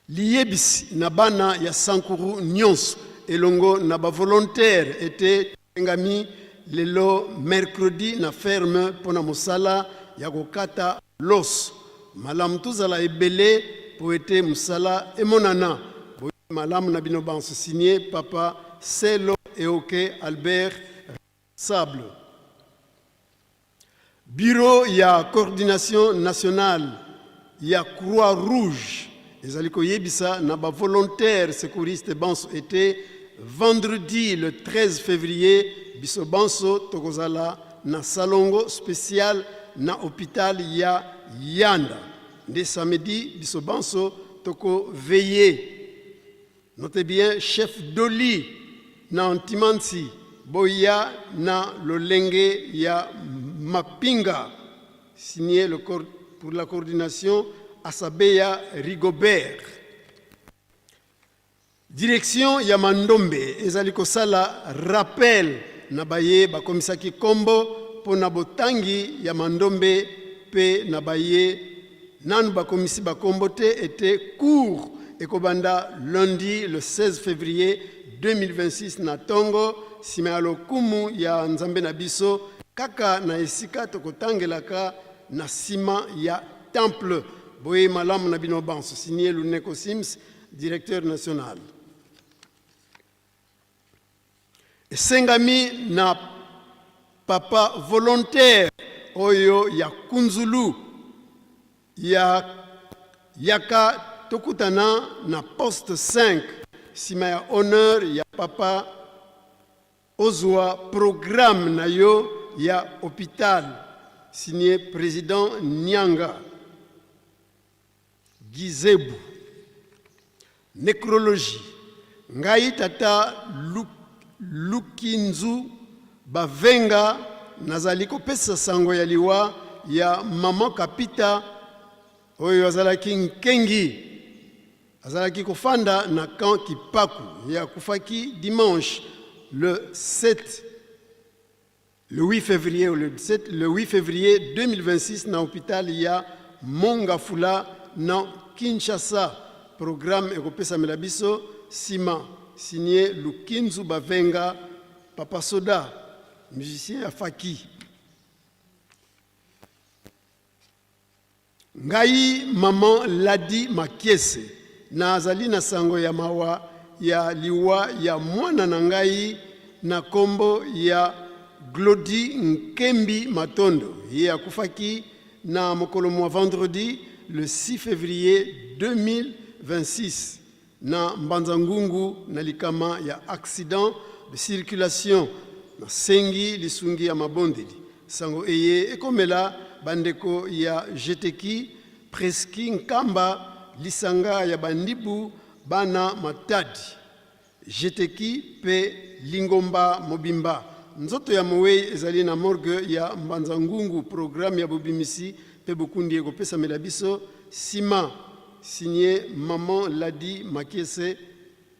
Liyebisi na bana ya Sankuru nyonso elongo na ba volontaires ete tobengami lelo mercredi na ferme mpo na mosala ya kokata loso. Malamu tozala ebele mpo ete mosala emonana. Boyebi malamu na bino banso. Signé Papa Selo Eoke Albert Sable. Bureau ya coordination nationale ya Croix Rouge ezali koyebisa na ba volontaires secouristes banso ete vendredi le 13 février biso banso tokozala na salongo spécial na hôpital ya Yanda. Nde samedi biso banso toko veiller. Notez bien, chef Doli na Ntimansi boya na lolenge ya mapinga. Signé le pour la coordination Asabeya Rigobert. Direction ya Mandombe ezali kosala rappel na baye bakomisaki kombo mpo na botangi ya Mandombe mpe na baye nanu bakomisi bakombo te ete cours ekobanda lundi le 16 février 2026 na tongo nsima ya lokumu ya Nzambe na biso, kaka na esika tokotangelaka na nsima ya temple. Boye malamu na bino banso. Signé Luneko Sims, directeur national. Esengami na papa volontaire oyo ya Kunzulu ya yaka tokutana na poste 5 nsima ya honneur ya papa, ozwa programme na yo ya hôpital. Signé président Nyanga Gizebu. Necrologie. Ngai tata Lukinzu Bavenga nazali kopesa sango ya liwa ya mama Kapita oyo azalaki nkengi, azalaki kofanda na camp Kipaku. Ye akufaki dimanche le 7. Le 8 février ou le 17, le 8 février 2026 na hôpital ya Mongafula na Kinshasa. Programme ekopesamela biso sima, signé Lukinzu Bavenga, Papa Soda, musicien ya Faki. Ngai maman Ladi Makiese nazali na sango ya mawa ya liwa ya mwana na ngai na kombo ya Glody Nkembi Matondo. Ye akufaki na mokolo mwa vendredi le 6 février 2026 na Mbanza Ngungu na likama ya accident de circulation. Nasengi lisungi ya mabondeli. Sango eye ekomela bandeko ya Jeteki, Preski Nkamba, lisanga ya bandibu bana Matadi, Jeteki pe lingomba mobimba. Nzoto ya mowei ezali na morgue ya Mbanza Ngungu. Programme ya bobimisi pe bokundi ekopesamela biso sima. Signé Maman Ladi Makiese,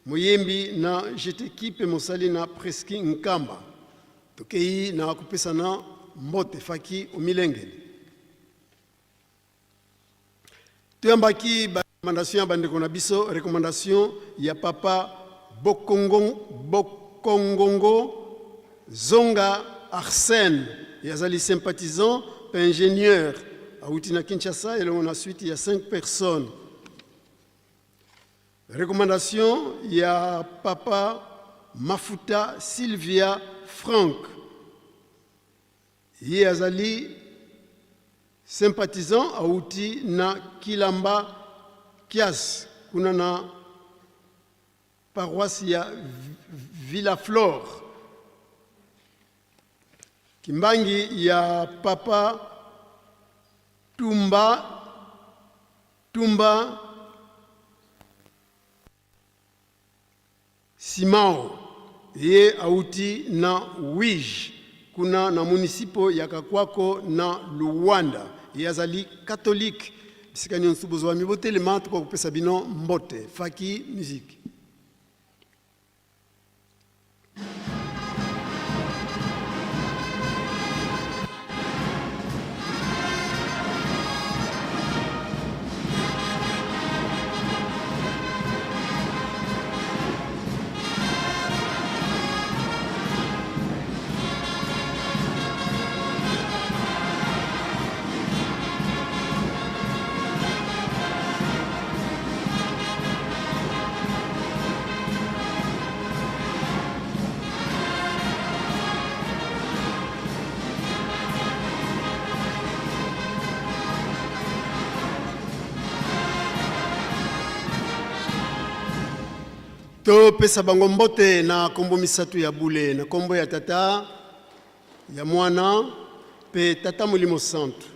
moyembi na Jeteki pe mosali na Preski Nkamba. Tokei na kopesana mbote faki omilengeli. Toyambaki ba recommandation ya bandeko na biso, recommandation ya papa Bokongo, Bokongongo Zonga Arsène, ye azali sympathisant pe ingénieur, awuti na Kinshasa elongo na suite ya 5 personnes. Recommandation ya papa Mafuta Sylvia Frank, ye azali sympathisant, awuti na Kilamba Kias kuna na paroisse ya Villaflor. Kimbangi ya papa Tumba Tumba Simao, ye awuti na Uige kuna na munisipo ya Kakwako na Luanda. Ye azali catholique. Bisika nyonso bozwami botelema, tokoka kopesa bino mbote. Faki musique. Topesa bango mbote na kombo misato ya bule, na kombo ya Tata, ya Mwana pe Tata Molimo Santu.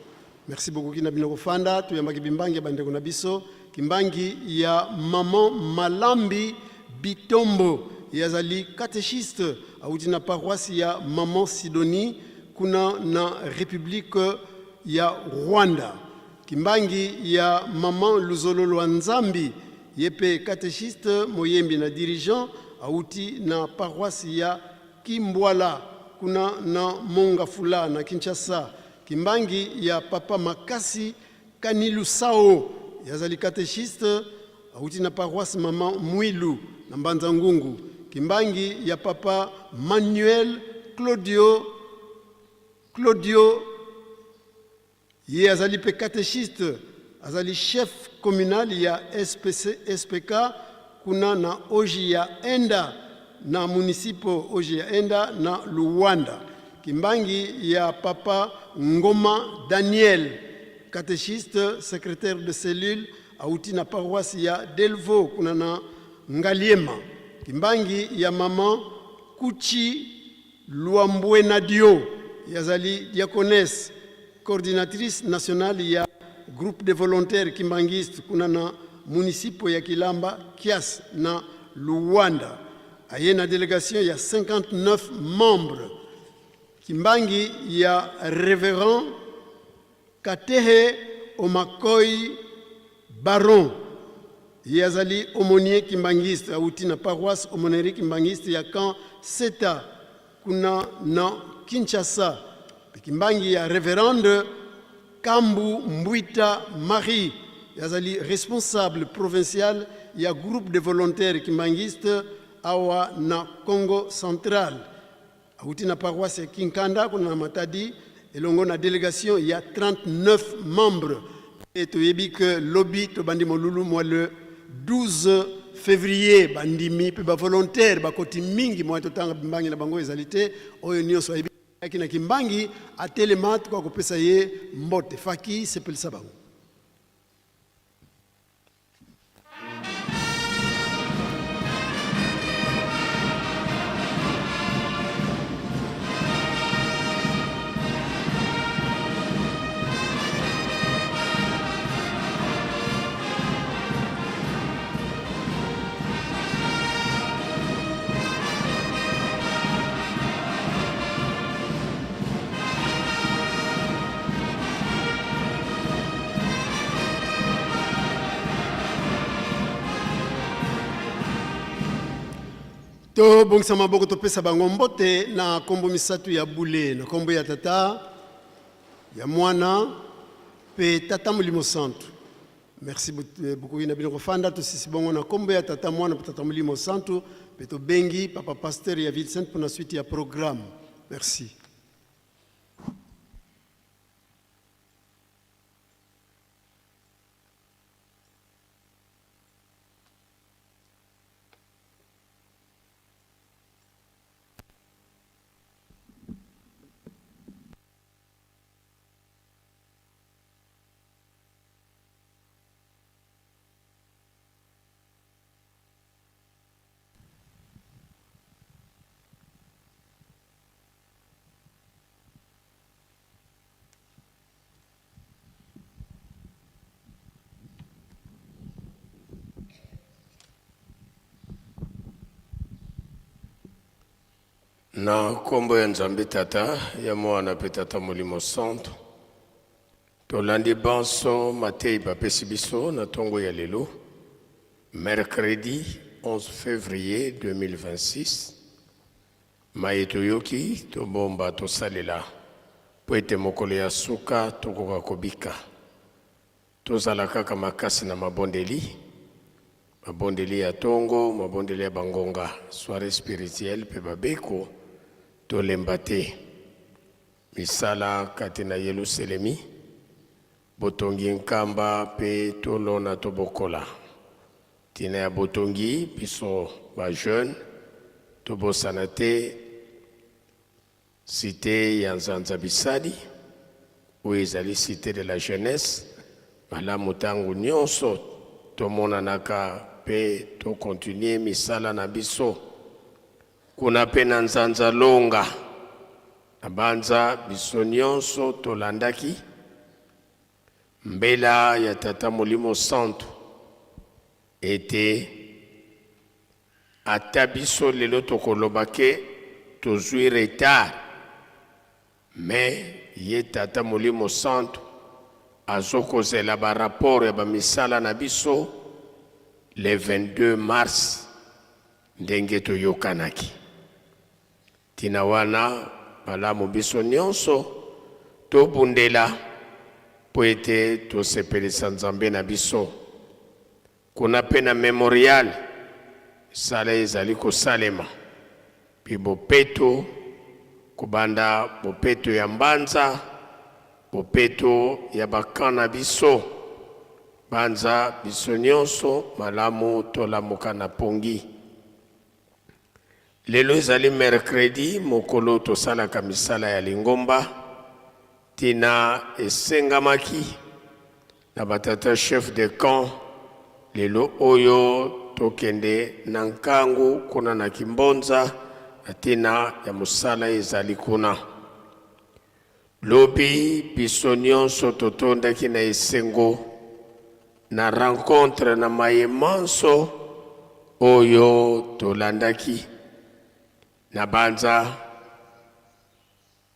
Merci beaucoup kina bino kofanda. Toyambaki bimbangi ya bandeko na biso, kimbangi ya maman Malambi Bitombo, ye azali catéchiste, awuti na paroisse ya maman Sidonie kuna na République ya Rwanda. Kimbangi ya maman Luzolo Lwa Nzambi, ye pe catéchiste, moyembi na dirigeant, awuti na paroisse ya Kimbwala kuna na Mont-Ngafula na Kinshasa. Kimbangi ya papa Makasi Kanilusao, ye azali catéchiste, awuti na paroisse maman Mwilu na Mbanza Ngungu. Kimbangi ya papa Manuel Claudio Claudio, ye azali pe catéchiste, azali chef communal ya SPC, SPK kuna na Oji ya Enda na munisipo Oji ya Enda na Luanda. Kimbangi ya papa Ngoma Daniel, catéchiste, secrétaire de cellule, awuti na paroisse ya Delvaux kuna na Ngaliema. Kimbangi ya maman Kuchi Luambuenadio, ye azali diaconesse, coordinatrice nationale ya groupe de volontaires kimbanguistes kuna na munisipo ya Kilamba Kias na Luanda. Aye na delegation ya 59 membres. Kimbangi ya reverend Katehe Omakoi Baron, ye azali aumônier kimbanguiste, awuti na paroisse aumônerie kimbanguiste ya camp Seta kuna na Kinshasa. Mpe kimbangi ya Reverende Kambu Mbwita Marie azali responsable provincial ya groupe de volontaires kimbanguistes awa na Congo Central. Awuti na paroisse ya Kinkanda kuna na Matadi elongo na delegation ya 39 membres. Mpe toyebi ke lobi tobandi molulu mwa le 12 février, bandimi mpe bavolontaire bakoti mingi, mwa totanga mbangi na bango ezali te. Oyo nyonso ayebi ayaki na kimbangi atelema, tokoka kopesa ye mbote. Faki sepelisa bango. Tobongisa maboko, topesa bango mbote na nkombo misato ya bule, na nkombo ya Tata, ya Mwana mpe Tata Molimo Santu. Merci bokoki na bino kofanda. Tosisi bongo na nkombo ya Tata, Mwana mpe Tata Molimo Santu, mpe tobengi papa pasteur ya Ville Sainte mpona suite ya programme. Merci. Na nkombo ya Nzambe Tata, ya Mwana mpe Tata Molimo Santo, tolandi banso mateyi bapesi biso na ntongo ya lelo, mercredi 11 février 2026. Maye toyoki, tobomba, tosalela, mpo ete mokolo ya suka tokoka kobika. Tozala kaka makasi na mabondeli, mabondeli ya tongo, mabondeli ya bangonga, soirée spirituelle mpe babeko, tolemba te. Misala kati na Yeluselemi, botongi nkamba mpe tolona tobokola. Ntina ya botongi, biso ba jeunes tobosana te cite ya Nzanza Bisali oyo ezali cite de la jeunesse. Malamu ntango nyonso tomonanaka mpe tokontinue misala na biso kuna mpe na Nzanza Longa. Na banza biso nyonso tolandaki mbela ya Tata Molimo Santu ete ata biso lelo tokoloba ke tozwi retard, mais ye Tata Molimo Santu azokozela ba rapport ya bamisala na biso le 22 mars ndenge toyokanaki. Ntina wana malamu biso nyonso tobundela mpo ete tosepelisa Nzambe na biso. Kuna mpe na memorial, misala ezali kosalema mpe bopeto, kobanda bopeto ya mbanza, bopeto ya ba camp na biso. Banza biso nyonso malamu tolamuka na pongi. Lelo ezali mercredi, mokolo tosalaka misala ya lingomba. Ntina esengamaki na batata chef de camp lelo oyo tokende na Nkangu kuna na Kimbonza na ntina ya mosala ezali kuna. Lobi biso nyonso totondaki na esengo na rencontre na maye manso oyo tolandaki. Na banza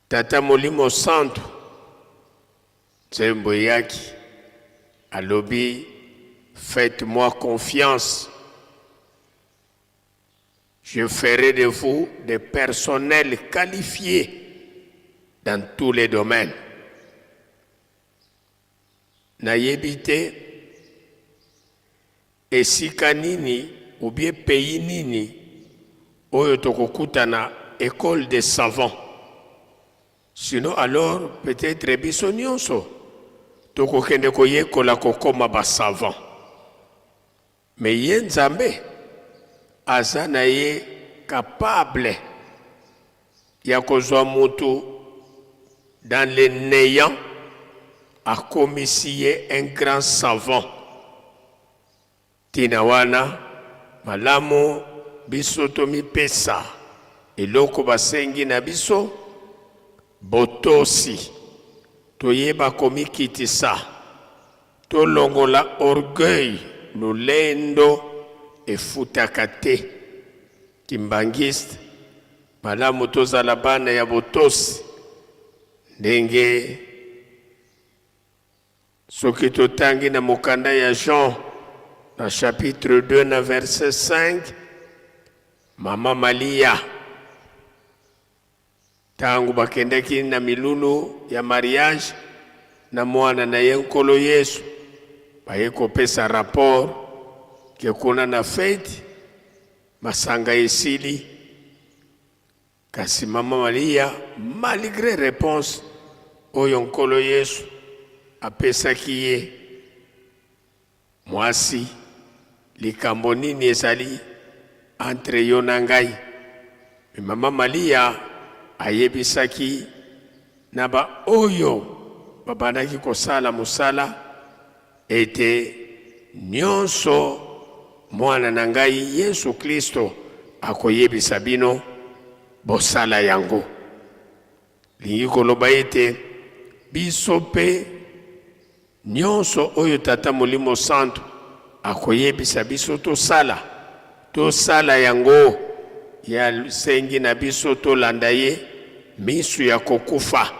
Tata Molimo Santu nzembo eyaki alobi faites-moi confiance, je ferai de vous des personnels qualifiés. Dans tous les domaines. Nayebi te esika nini ou bien pays nini oyo tokokutana ecole des savants. Sinon alors peut-etre biso nionso tokokende koyekola kokoma ba savants. Mais ye Nzambe aza na ye capable ya kozwa mutu dans le neant akomisi ye un grand savant. Tina wana malamu biso tomipesa eloko basengi na biso, botosi, toyeba komikitisa. Tolongola orgueil lolendo efutaka te kimbanguiste malamu tozala bana ya botosi ndenge soki totangi na mokanda ya Jean na chapitre 2 na verset 5 mama Malia Tango bakendaki na milulu ya mariage na mwana na ye Nkolo Yesu, baye kopesa rapport ke kuna na fete masanga esili, kasi mama Malia malgre reponse oyo Nkolo Yesu apesaki ye, Mwasi, likambo nini ezali entre yo na ngai? Mais mama Malia ayebisaki na ba oyo babandaki kosala mosala ete nionso mwana na ngai Yesu Klisto akoyebisa bino, bosala yango. Lingi koloba ete biso mpe Nionso oyo Tata Molimo Santu akoyebisa biso tosala, tosala yango. Ye asengi na biso tolanda ye misu ya kokufa.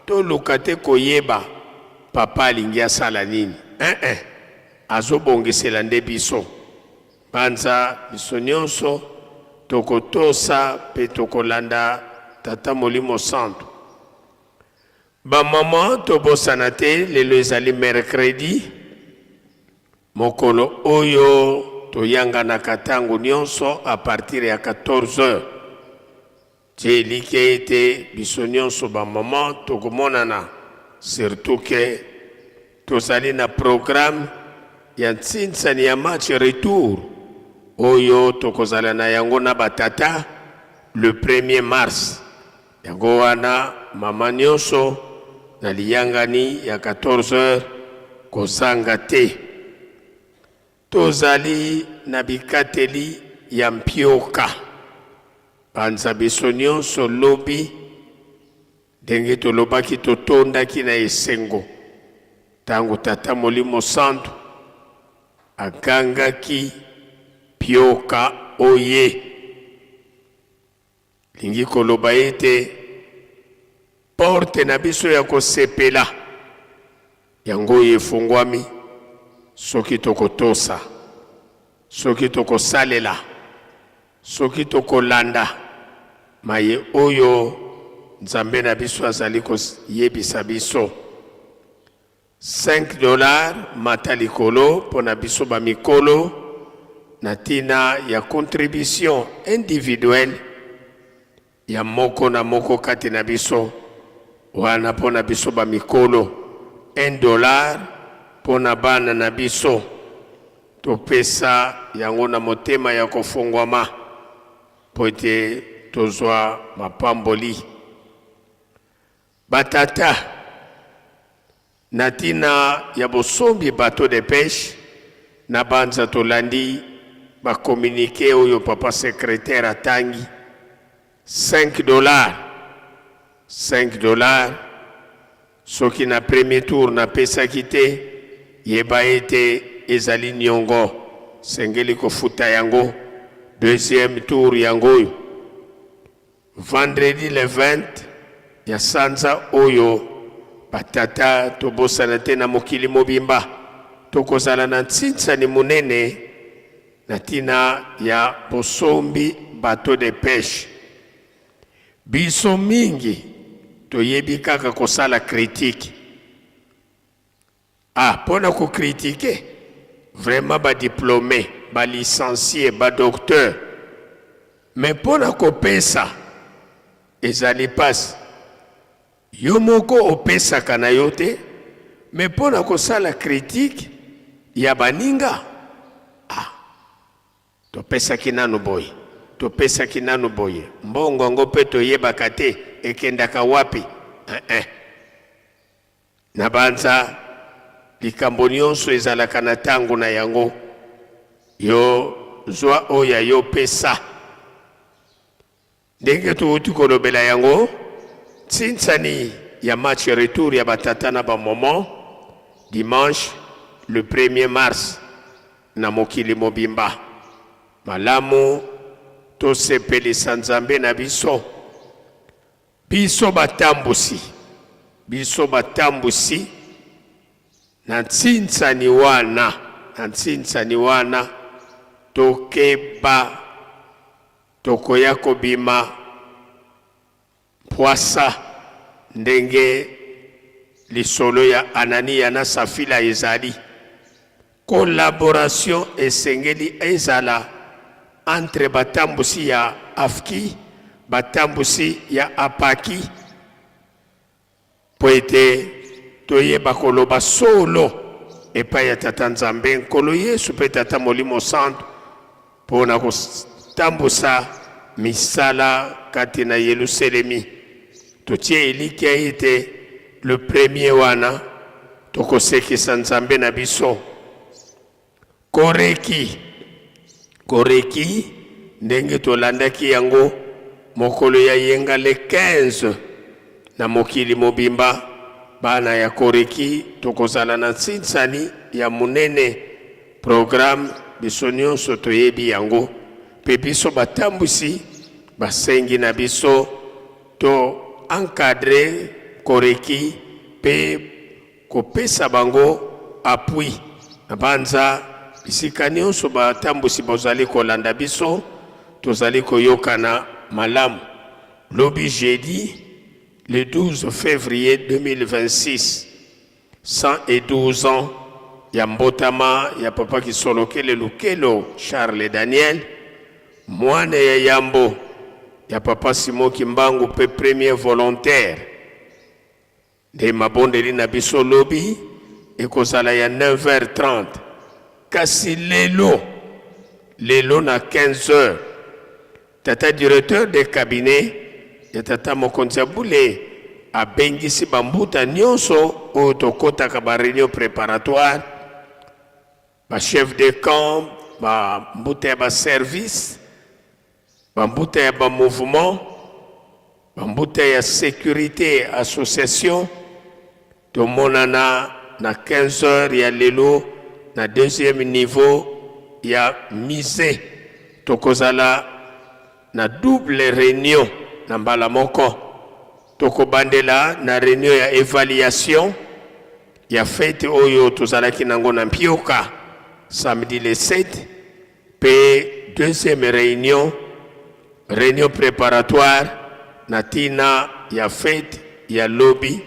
Toluka te koyeba Papa alingi asala nini. Eh-eh, azobongisela nde biso. Banza biso nionso tokotosa mpe tokolanda Tata Molimo Santu. Ba maman tobosana te lelo ezali mercredi mokolo oyo toyanganaka tango nionso à partir ya 14 heures. Tie elikya ete biso nionso ba maman tokomonana surtout que tozali na programme ya ntsinsani ya match retour oyo tokozala na yango na ba tata le premier mars. Yango wana mama nionso na liyangani ya 14 heures kozanga te. Tozali na bikateli ya mpioka. Panza biso nionso lobi ndenge tolobaki totondaki na esengo tango Tata Molimo Santu agangaki pioka oye. Lingi koloba ete porte na biso ya kosepela yango oyo efungwami soki tokotosa, soki tokosalela, soki tokolanda maye oyo Nzambe na biso azali koyebisa biso. 5 dollars mata likolo pona biso ba mikolo na tina ya contribution individuelle ya moko na moko kati na biso, wana pona biso ba mikolo, 1 dollar pona bana na biso. Topesa yango na motema ya kofongwama mpo ete tozwa mapamboli. Ba tata, na tina ya bosombi bateau de peche, na banza tolandi ba communique oyo papa secretaire atangi, 5 dollars, 5 dollars, soki na premier tour napesaki te, yeba ete ezali niongo, sengeli kofuta yango, deuxième tour yango oyo. Vendredi le 20 ya sanza oyo, ba tata tobosana te na mokili mobimba tokozala na ntsinsani monene na tina ya bosombi bateau de peche. Biso mingi. Toyebi kaka kosala critique. Ah, mpo na ko critiquer vraiment ba diplome, ba licencie, ba docteur, mais mpo na kopesa ezali pasi. Yo moko opesaka na yo te, mais mpo na kosala critique ya baninga, ah, topesaki nanu boye, topesaki nanu boye, mbongo yango mpe toyebaka te ekendaka wapi. Eh, eh. Nabanza likambo nyonso ezalaka na tango na yango. Yo zwa oyo ya yo pesa. Ndenge towuti kolobela yango, ntsinsani ya match retour ya ba tata na ba maman dimanche le premier mars na mokili mobimba. Malamu tosepelisa Nzambe na biso. Biso batambusi, biso batambusi na ntsinsani wana, na ntsinsani wana, tokeba, tokoya kobima mpwasa ndenge lisolo ya Anania na Safila ezali. Collaboration esengeli ezala entre batambusi ya AFKI, batambusi ya APAKI mpo ete toyeba koloba solo epai ya Tata Nzambe, Nkolo Yesu mpe Tata Molimo Santu mpo na kotambusa misala kati na Yelusalemi. Totie elikya ete le premier wana tokosekisa Nzambe na biso. Koreki, koreki ndenge tolandaki yango mokolo ya yenga le 15 na mokili mobimba, bana ya koreki tokozala na nsinsani ya monene. Programme biso nionso toyebi yango pe biso batambwisi basengi na biso to encadrer koreki pe kopesa bango appui. Nabanza bisika nionso batambwisi bozali kolanda biso tozali koyokana malamu. Lobi jeudi le 12 fevrier 2026, 112 ans ya mbotama ya Papa Kisolokele Lukelo Charles Daniel, mwana ya yambo ya Papa Simon Kimbangu pe premier volontaire. Nde mabondeli na biso lobi ekozala ya 9h30, kasi lelo lelo na 15h Tata directeur de cabinet ya tata mokonzi ya bule abengisi ba mbuta nionso oyo tokotaka ba reunion preparatoire, ba chef de camp, ba mbuta ya ba service, ba mbuta ya ba mouvement, ba mbuta ya securite association. Tomonana na 15 heures ya lelo na deuxième niveau ya musee. Tokozala na double reunion na mbala moko. Tokobandela na reunion ya evaluation ya fete oyo tozalaki nango na Mpioka samedi le 7 pe deuxième reunion, reunion preparatoire na tina ya fete ya lobi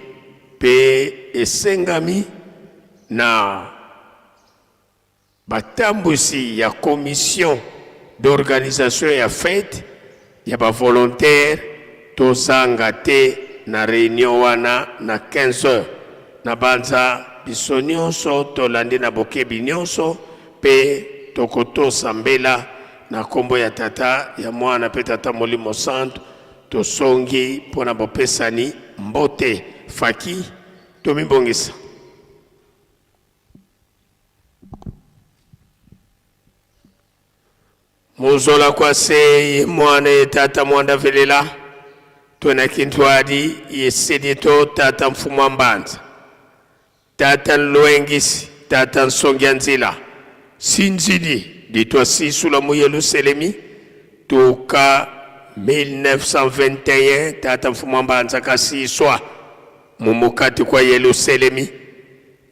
pe esengami na batambwisi ya commission d'organisation ya fete ya ba volontaires tozanga te na reunion wana na 15 heures. Nabanza biso nionso tolandi na bokebi nionso pe tokotosa mbela na kombo ya Tata, ya Mwana pe Tata Molimo Santu. Tosongi mpo na bopesani mbote. Faki, tomibongisa. Muzola kwa se ye mwana ye tata mwanda velela twena kintwadi ye sedito tata mfumu wa mbanza tata nlwengisi tata nsongi ya nzila sinzidi ditwa sisula mu Yeluselemi tuka 1921 tata mfumu wa mbanza kasiswa mu mukati kwa Yeluselemi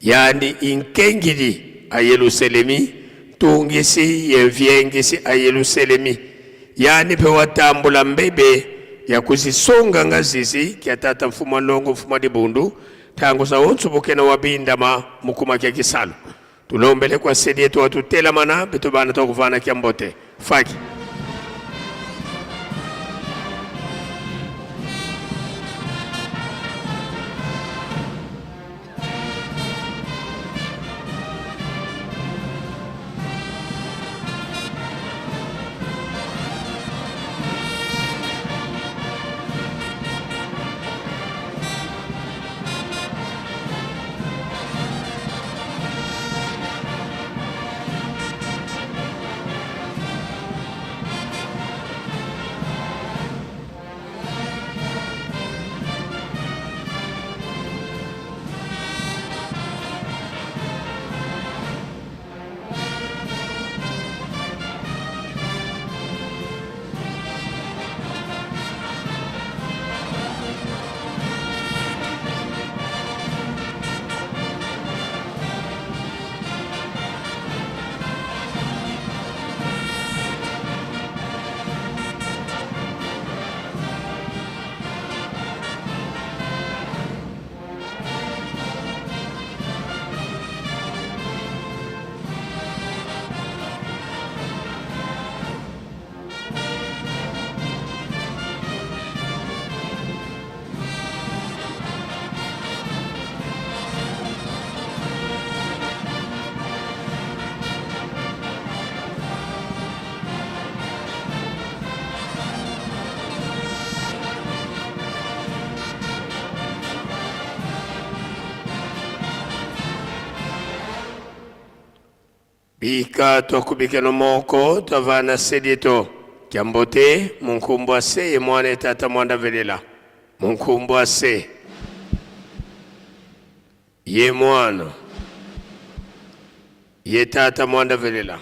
Yani inkengili a Yeluselemi, ntungisi ye mviengisi a Yeluselemi, yani pe watambula mbebe Ya kuzisonga nga zizi kya tata mfumu wa ndongo mfumu wa dibundu tangu za onso bukena wa bindama mukuma kya kisalu tulombele kwa sedi yetu watutelamana beto bana twakuvana kya mbote faki. Bika twakubika no moko twavana sedieto kya mbote munkumbu ase ye mwana ye tata mwanda velela munkumbu ase ye mwana ye tata mwanda velela.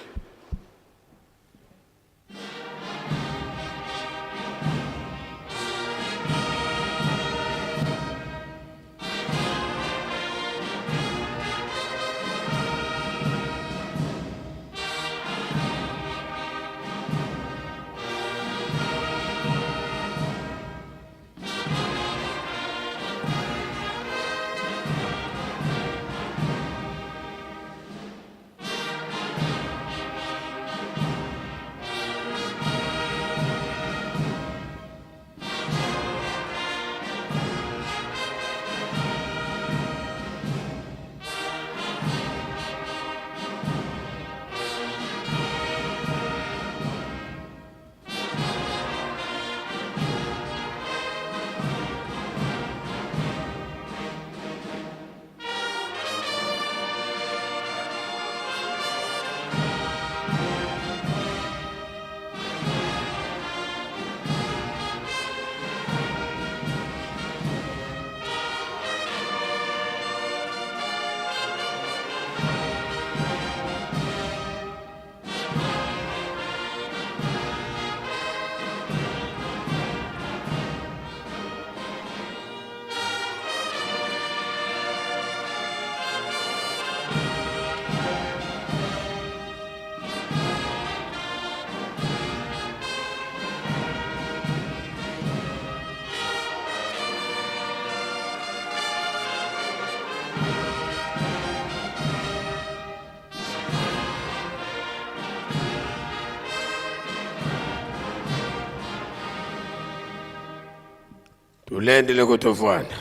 Tulendele kutovwana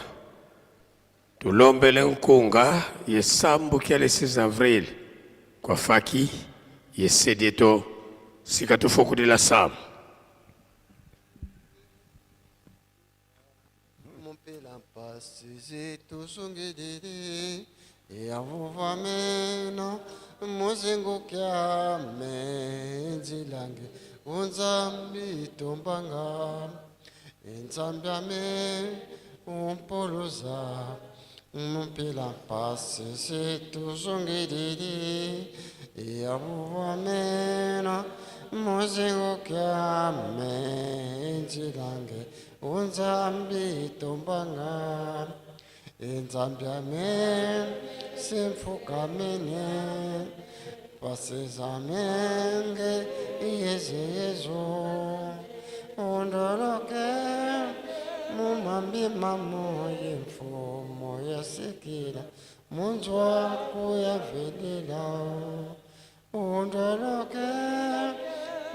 tulombele nkunga yesambu kya le 6 avril kwa faki yesedieto sika tufokudila samu. Mompela mpasi zituzungilili yavuvamena muzingukyame nzilange unzambi tombanga inzambyame umpuluza mompela mpasi zituzungilili yavuvamena muzingukyame nzilange unzambi tombanga inzambyame simfukamene pasizamenge iyezeyezo undoloke Mumambi mamoye mfumo yasikila munzwa kuyavelela undoloke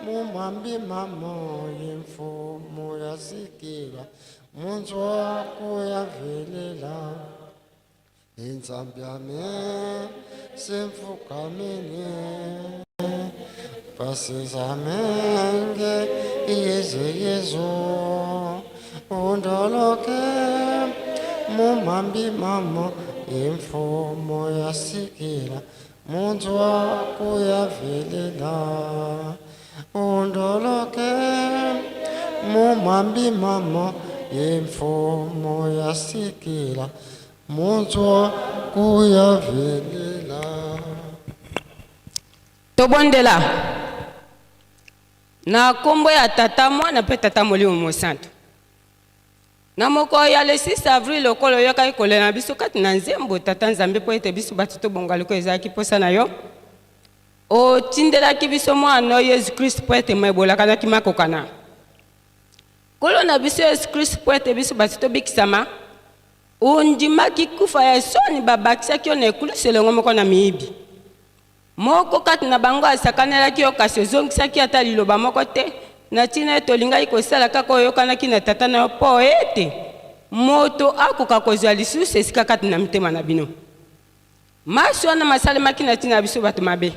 mumambi mamoye mfumo yasikila munzwa kuyavelela inzambyame semfukamene pasizamenge iyezo yezo undoloke mumambi mamo imfumo yasikila munzwa kuyavelela undoloke mumambi mamo imfumo yasikila munzwa kuyavelela. Tobondela na nkombo ya Tata, Mwana mpe Tata Molimo Mosantu. Na mokolo ya le 6 avril, lokola oyokaki kolela na biso kati na nzembo, Tata Nzambe, mpo ete biso bato tobonga lokola ezalaki mposa na yo, otindelaki biso mwana na yo Yesu Kristu mpo ete mebolakanaki makokana. Nkolo na biso Yesu Kristu, mpo ete biso bato tobikisama, ondimaki kufa ya soni, babakisaki yo na ekulusu elongo moko na miyibi. Moko kati na bango asakanelaki yo, kasi ozongisaki ata liloba moko te, na ntina ete olingaki kosala kaka oyo oyokanaki na Tata na yo, mpo ete moto akoka kozwa lisusu esika kati na mitema na bino. Manso wana masalemaki na ntina ya biso bato mabe.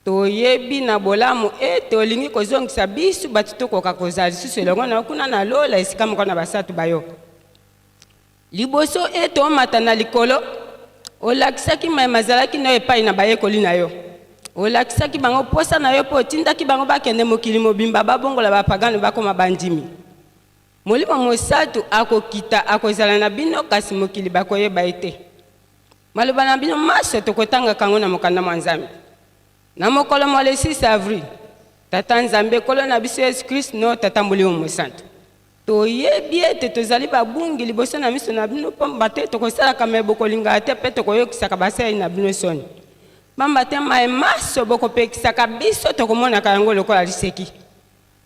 Toyebi na bolamu ete olingi kozongisa biso bato tokoka kozala lisusu elongo na yo kuna na lola, esika moko na basantu ba yo. Liboso ete omata na likolo, olakisaki maye mazalaki na yo epai na bayekoli na yo. Olakisaki bango mposa na yo mpe otindaki bango bakende mokili mobimba babongola bapagano bakoma bandimi. Molimo Mosantu akokita, akozala na bino, kasi mokili bakoyeba ye te. Maloba na bino manso tokotangaka yango na mokanda mwa Nzambe. Na mokolo mwa le 6 avril, Tata Nzambe, Nkolo na biso Yesu Kristu, no Tata Molimo Mosantu, toyebi ete tozali babungi liboso na miso na bino, pamba te tokosalaka maye bokolingaka te mpe tokoyokisaka basaleli na bino soni. Pamba te maye manso bokopekisaka biso tokomonaka yango lokola liseki.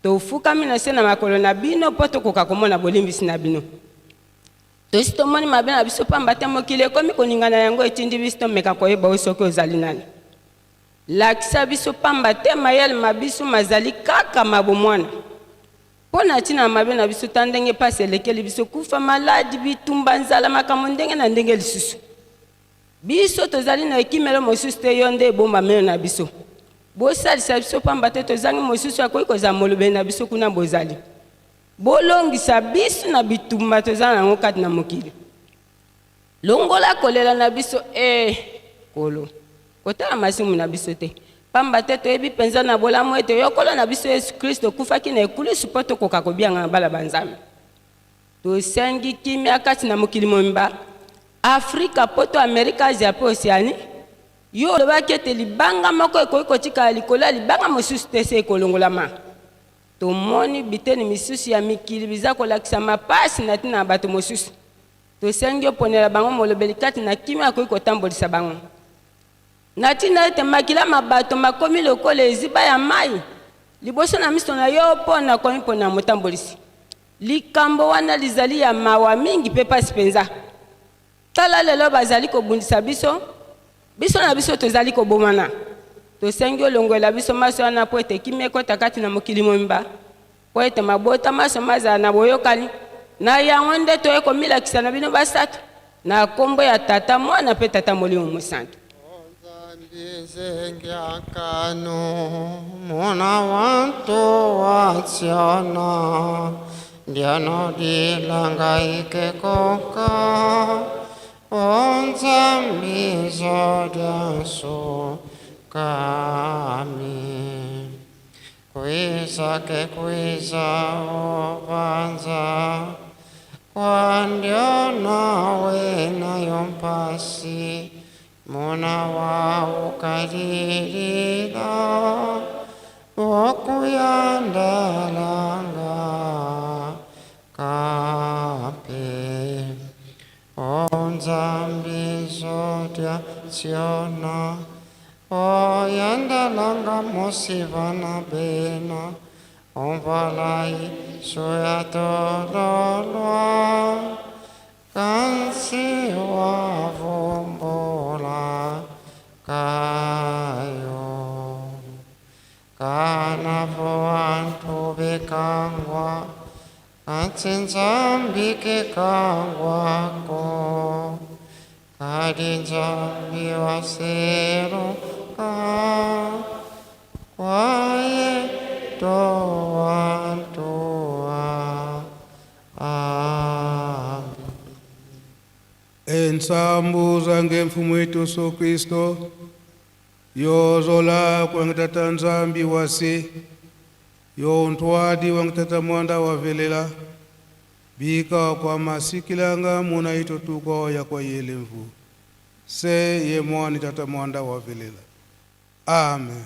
Tofukami na se na makolo na bino mpo tokoka komona bolimbisi na bino. Tosi tomoni mabe na biso, pamba te mokili ekomi koningana, yango etindi biso tomeka koyeba yo soki ozali nani. Lakisa biso, pamba te mayele ma biso mazali kaka ma bomwana. Mpo na ntina ya mabe na biso, ta ndenge mpasi elekeli biso, kufa, maladi, bitumba, nzala, makambo ndenge na ndenge lisusu. Biso tozali na ekimelo mosusu te, yo nde ebombamelo na biso. Bosalisa biso, pamba te tozangi mosusu akoki kozala molobeli na biso kuna bozali. Bolongisa biso na bitumba toza na yango kati na mokili. Longola kolela na biso, ee Nkolo, kotala masumu na biso te, pamba te toyebi penza na bolamu ete yo, Nkolo na biso Yesu Kristo, okufaki na ekulusu mpo tokoka kobiangama bana ba Nzambe. Tosengi kimia kati na mokili mobimba, Afrika, Poto, Amerika, Azia mpe Oceanie. Yo olobaki ete libanga moko ekoki kotikala likolo ya libanga mosusu te se ekolongolama. Tomoni biteni misusu ya mikili biza kolakisa mapasi na ntina ya bato mosusu. Tosengi oponela bango molobeli kati na kimia akoki kotambolisa bango. Na ntina ete makila ma bato makomi lokola eziba ya mai liboso na miso na yo mpo na komiponela motambolisi. Likambo wana lizali ya mawa mingi mpe mpasi mpenza. Tala lelo bazali kobundisa biso, biso na biso tozali kobomana. Tosengi olongwela biso maso wana mpo ete kimia ekota kati na mokili mobimba, mpo ete mabota manso mazala na boyokani. Na yango nde toye komilakisa na bino basato, na kombo ya Tata, Mwana mpe Tata Molimo Mosantu. Muna wantu watsiona ndiano dilangaike koka onzambizo dyansu kami kwiza ke kwiza obanza kwandiona wena yompasi muna waukalilila okuyandalanga kape onzambizo dya tsiona oyandalanga mosivana bena. Ombalai suyatololwa Kansi wavumbola kayo Kana voantu bekangwa Katsinzambi kekangwako Kadi nzambi waseruka Kwaye towantua Amen. Ensambuza ngemfumo yetu Yesu Kristo yozola kwangitata nzambi wase yontwadi wangitata mwanda wavelela bika kwa masikilanga muna ito tuko ya kwa yelemvu se ye mwani tata mwanda wavelela amen.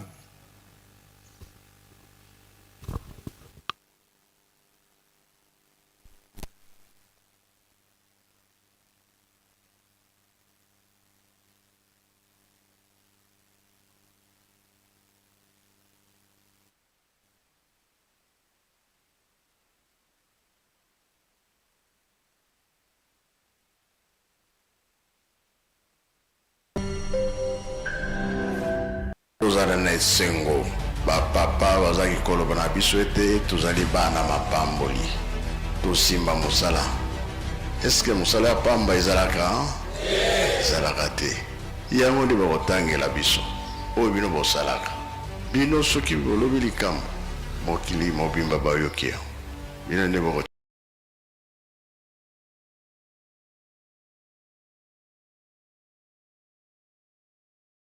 Tozala na esengo. Ba papa bazaki koloba na biso ete tozali bana mapamboli. Tosimba mosala. Est-ce que mosala ya pamba ezalaka? Ezalaka te. Yango nde bakotangela biso oyo bino bosalaka. Bino soki bolobi likambo, mokili mobimba bayoki yango. Bino nde boko.